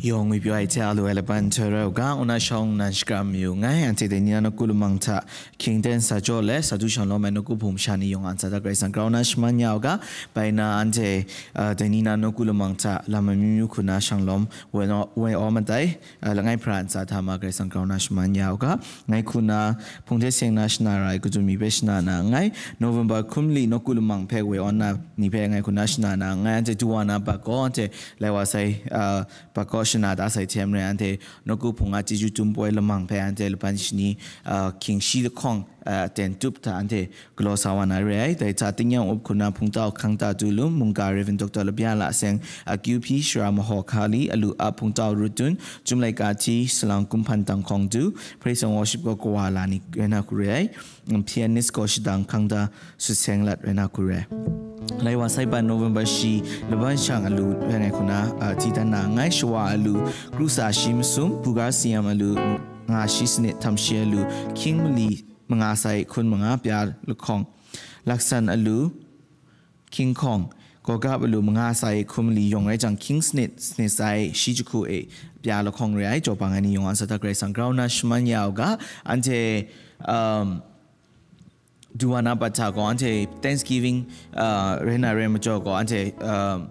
Yawng ngwi pyaw ai hte a lu ai laban nhtoi rai u ga, ngu na shawng nnan shakram mayu nngai. Anhte dai ni na nawku lamang hta hkying ten sa jaw let, sa du shang lawm ai nawku hpung masha ni yawng a ntsa hta Karai Kasang grau na shaman ya u ga, bai na anhte, ah, dai ni na nawku lamang hta lam amyu myu hku na shang lawm woi aw, woi aw matai, ah, langai hpara ntsa hta ma Karai Kasang grau na shaman ya u ga. Ngai hku na hpung hte seng na shana ra ai kacum mi hpe shana na nngai. November hkum li nawku lamang hpe woi awn na ni hpe ngai hku na shana na nngai. Anhte du wa na bat gaw, anhte lai wa sai, ah, bat gaw shana da sai hte maren, anhte nawku hpung a chyeju dum poi lamang hpe anhte laban shani, ah, hkying shi lahkawng, uh, ten tup hta anhte galaw sa wa na re ai. Dai hta tingnyang up hku na Hpungtau Hkangta Tulum, Mungga Rev. Doctor Labya La Seng, Akyu Hpyi Shara Mahaw Hkali, Alu Ap Hpungtau Rutun, Chyum Laika Hti, Salang Kumhpan Dang Hkawng Du, Praise and Worship gaw kawa la ni rai na hku re ai. Pianist gaw Shadang Hkangta Sut Seng Lat rai na hku re ai. Lai wa sai ban November shi laban shang alu rai ngai hku na, uh, hti dan na nngai. Shawa alu, Krusa shi masum, Buga Siyam alu, nga shi sanit, Htam shi alu, Hkying mali manga sai hkun manga pya lahkawng, Laksan alu, Hkying hkawng, Gogap alu manga sai hkun mali yawng rai jang, Hkying sanit, sanit sai shi jahku e pya lahkawng re ai. Jaw bang ai ni yawng a sa hta Karai Kasang grau na shaman ya u ga, anhte, um, Duwana Bata gaw anhte Thanksgiving, uh, rai na rai majaw gaw anhte, um,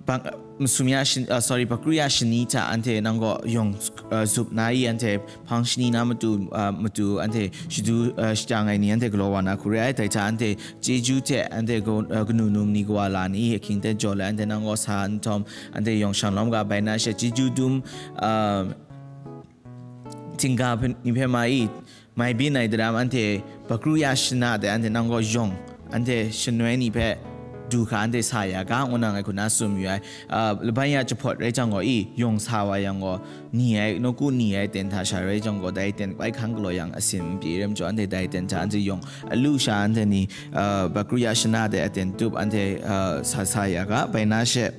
bang, masum ya shan-, uh, sorry, pakru ya shani hta anhte nang gaw yawng, uh, zup na i, anhte hpang shani na matu, uh, matu anhte shadu, uh, shajang ai ni anhte galaw wa na hku re ai. Dai hta anhte chyeju hte anhte gaw, uh, kanu num ni kawa la ni ahkying ten jaw le, anhte nang gaw sa nhtawm anhte yawng shang lawm ga, bai na she chyeju dum, uh, htingga hpe, ni hpe ma i, mai byin ai daram anhte pakru ya shana de, anhte nang gaw yawng, anhte shanoi ni hpe du hkra anhte sa ya ga, ngu nang ai hku na tsun mayu ai. Ah, laban ya jahpawt rai jang gaw i, yawng sa wa yang gaw, ni ai, nawku ni ai ten hta sha rai jang gaw, dai ten bai hkang galaw yang asin n pyi rai majaw, anhte dai ten hta anhte yawng alu sha anhte ni, ah, pakru ya shana de aten tup anhte, ah, sa sa ya ga, bai na she,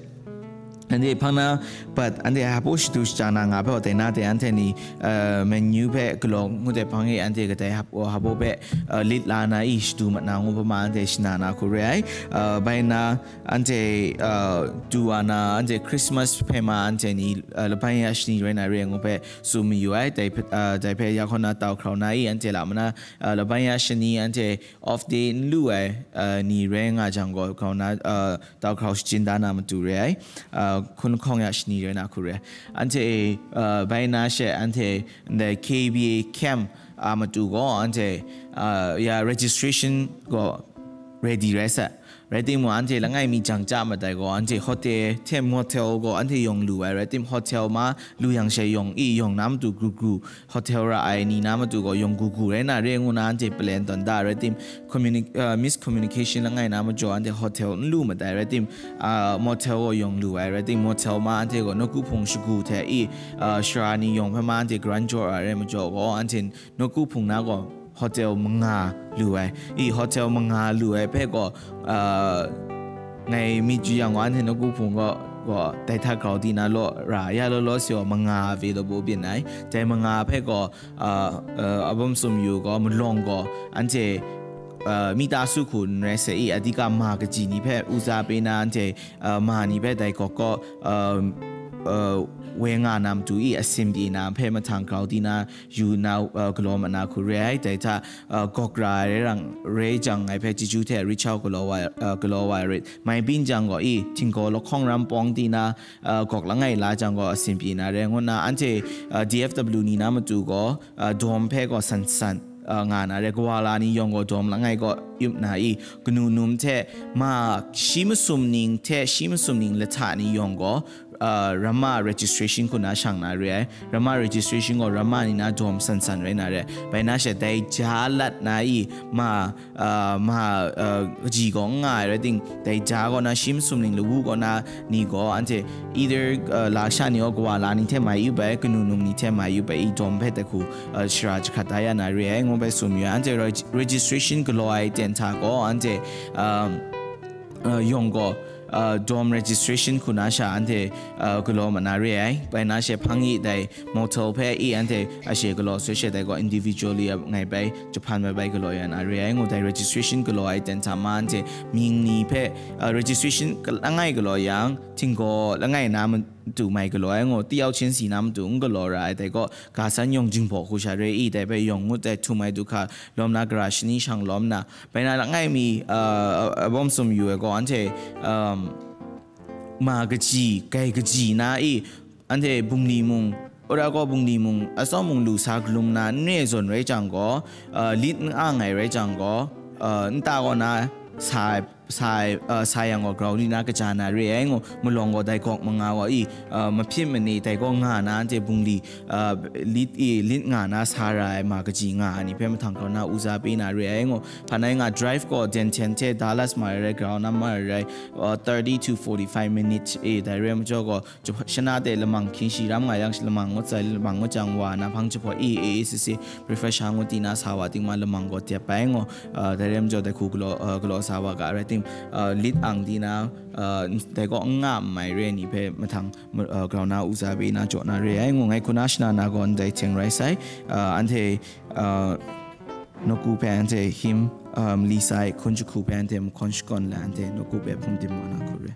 anhte hpang na bat, anhte hpaw shadu shaja na nga hpe, dai na de anhte ni, uh, menu hpe galaw ngut ai hpang e, anhte kadai hpaw, hpaw hpe, uh, lit la na i shadu mat na ngu hpe ma anhte shana na hku re ai. Uh, bai na anhte, uh, du wa na anhte Christmas hpe ma anhte ni, uh, laban ya shani rai na re ngu hpe tsun mayu ai. Dai hpe, uh, dai hpe ya hkaw na tau hkrau na i, anhte la mana, uh, laban ya shani anhte off day n lu ai, uh, ni rai nga jang gaw, hkaw na, uh, tau hkrau shajin da na matu re ai, uh, hkun lahkawng ya shani rai na hku re ai. Anhte, uh, bai na she, anhte ndai K B A camp a matu gaw, anhte, uh, ya registration gaw ready rai sai. Rai timung, anhte langai mi jang chya mat ai gaw, anhte hotel hte motel gaw anhte yawng lu ai. Rai tim, hotel ma lu yang she yawng i, yawng na matu gru gru, hotel ra ai ni na matu gaw yawng gu gu rai na re ngu na anhte plan tawn da. Rai tim, communi-, uh, miscommunication langai na majaw anhte hotel n lu mat ai. Rai tim, uh, motel gaw yawng lu ai. Rai tim, motel ma anhte gaw nawku hpung shagu hte i, uh, shara ni yawng hpe ma anhte karan jaw ai rai majaw gaw, anhte nawku hpung na gaw hotel manga lu ai. I, hotel manga lu ai hpe gaw, uh, ngai myit yu yang gaw, anhte nawku hpung gaw, gaw dai hta grau di na law ra, ya law law si gaw manga available byin ai. Dai manga hpe gaw, uh, uh, abawm sum yu gaw, malawng gaw, anhte, uh, mita su hku n rai sai i, adika ma kaji ni hpe uza pe na anhte, uh, ma ni hpe dai gawk gaw, uh, uh, woi nga na matu i, asin pyi na hpe mahtang grau di na yu na, uh, galaw mat na hku re ai. Dai hta, uh, gawk ra ai rai rang, rai jang ngai hpe chyeju hte reach out galaw wa, uh, galaw wa ai rit. Mai byin jang gaw i, htinggaw lahkawng ram pawng di na, uh, gawk langai la jang gaw asin pyi na re ngu nna, anhte, uh, D F W ni na matu gaw, uh, dawm hpe gaw san san, uh, nga na re. Kawa la ni yawng gaw dawm langai gaw yup na i, kanu num hte ma shi masum ning hte shi masum ning lahta ni yawng gaw, uh, ramma registration hku na shang na re ai. Ramma registration gaw ramma ni na dawm san san rai na re. Bai na she dai ja lat na i, ma, uh, ma, uh, kaji gaw n nga ai rai tim, dai ja gaw na shi masum ning lawu gaw na ni gaw anhte either, uh, lasha ni gaw kawa la ni hte mai yu bai, kanu num ni hte mai yu bai, i dawm hpe dai hku, uh, shara jahkrat da ya na re ai, ngu bai tsun yu ai. Anhte reg-, registration galaw ai ten hta gaw anhte, um, uh, yawng gaw, uh, dawm registration hku na sha anhte, uh, galaw mat na re ai. Bai na she hpang i dai motel hpe i anhte ashe galaw sai she dai gaw individually ngai bai jahpan bai bai galaw ya na re ai. Ngu dai registration galaw ai ten hta ma anhte mying ni hpe, uh, registration ka-, langai galaw yang, htinggaw langai na matu mai galaw ai. Ngu tiyau chin si na matu n galaw ra ai. Dai gaw ga san yawng jingbaw hku sha re i, dai bai yawng ngut dai htum ai du hka lawm na, gara shani shang lawm na, bai na langai mi, uh, abawm sum yu ai gaw, anhte, um, ma kaji, gai kaji na i, anhte bungli mung, ora gaw bungli mung, atsawm mung lu sa galum na, n re zawn rai jang gaw, uh, lit n ang ai rai jang gaw, uh, nta gaw na sa ai Sai, uh, sai yang gaw grau li na kaja na re ai ngaw, malawng gaw dai gawk manga gaw i, uh, mahpyit mani dai gaw nga na anhte bungli, uh, lit i, lit nga na sa ra ai ma kaji nga ai ni hpe mahtang grau na uza pe na re ai ngaw, hpa nai nga drive gaw Denton hte Dallas ma rai rai, grau na ma rai rai, uh, thirty to forty-five minutes e dai re ai majaw gaw, jahpa-, shana de lamang hkying shi ram nga yang, lamang ngut sai, lamang ngut jang wa na hpang jahpaw e, e, e, si, si, breakfast sha ngut di na sa wa ting ma lamang gaw dep ai ngaw, uh, dai re ai majaw dai hku galaw, uh, galaw sa wa ga rai tim, uh, lit ang di na, uh, dai gaw n nga n mai re ai ni hpe mahtang, uh, grau na uza be na jaw na re ai ngaw, ngai hku na shana na gaw ndai teng rai sai, uh, anhte, uh, nawku hpe anhte him, um, li sai, hkun jahku hpe anhte mahkawn shakawn la, anhte nawku hpe hpung dim wa na hku re.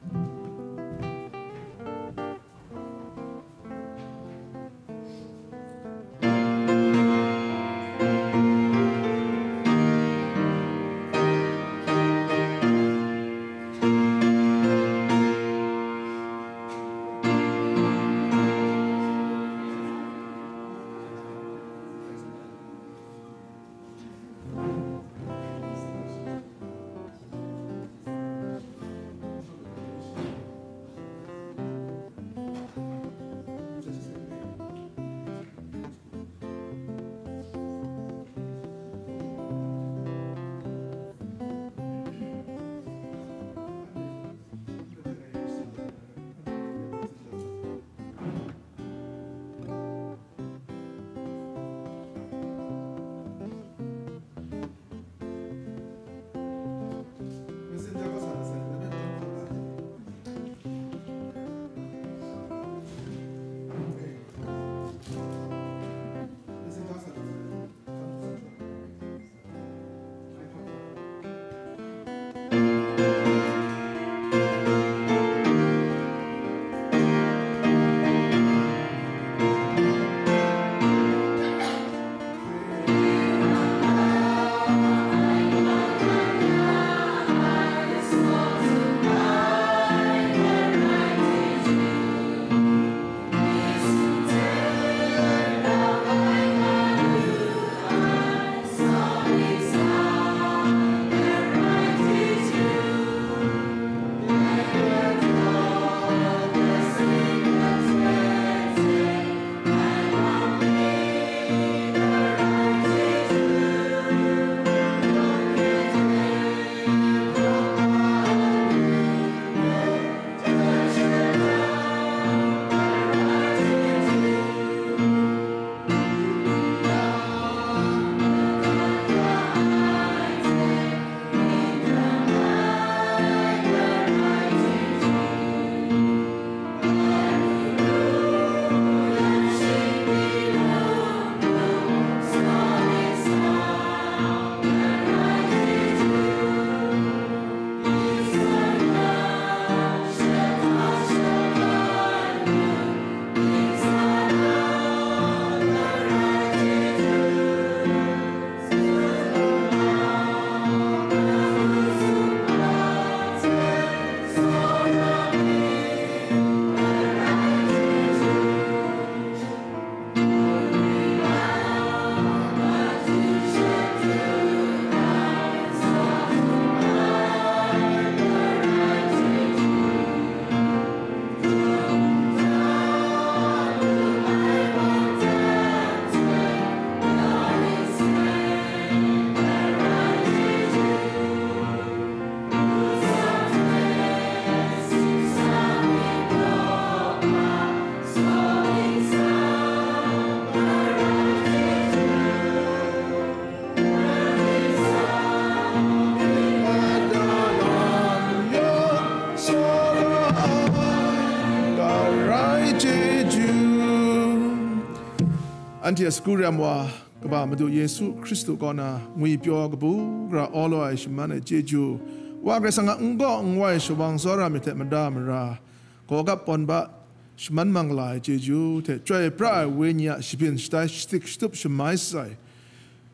Anhte a sagu rem wa, Kaba Madu Yesu Hkristu kaw na ngwipyaw kabu gara awlaw ai shaman ai chyeju, Wa Karai Kasang a n-gaw n-wai shawang tsawra myit hte mada mara, gawgap pawn ba shaman mang la ai chyeju hte, Chyoi pra ai Wenyi a shabyin shatai shadik shatup shamai shatsai,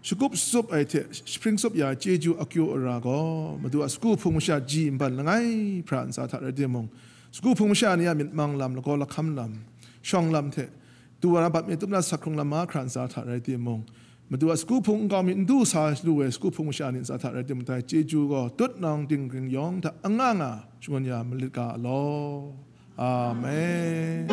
shakup shatsup ai hte jahpring tsup ya ai chyeju akyu ara gaw, Madu a sagu hpung masha ji nban langai hpra ntsa hta rai timung, sagu hpung masha ni a myit mang lam, lagaw lahkam lam, shawng lam hte, du wa na bat mi tup na sak hkrung lam mahkra ntsa hta rai timung, Madu a sagu hpung nkau mi n du sa lu ai sagu hpung masha ni ntsa hta rai timung, dai chyeju gaw tut nang dinghpring yawng hta anga nga shangun ya malit ga law. Amen.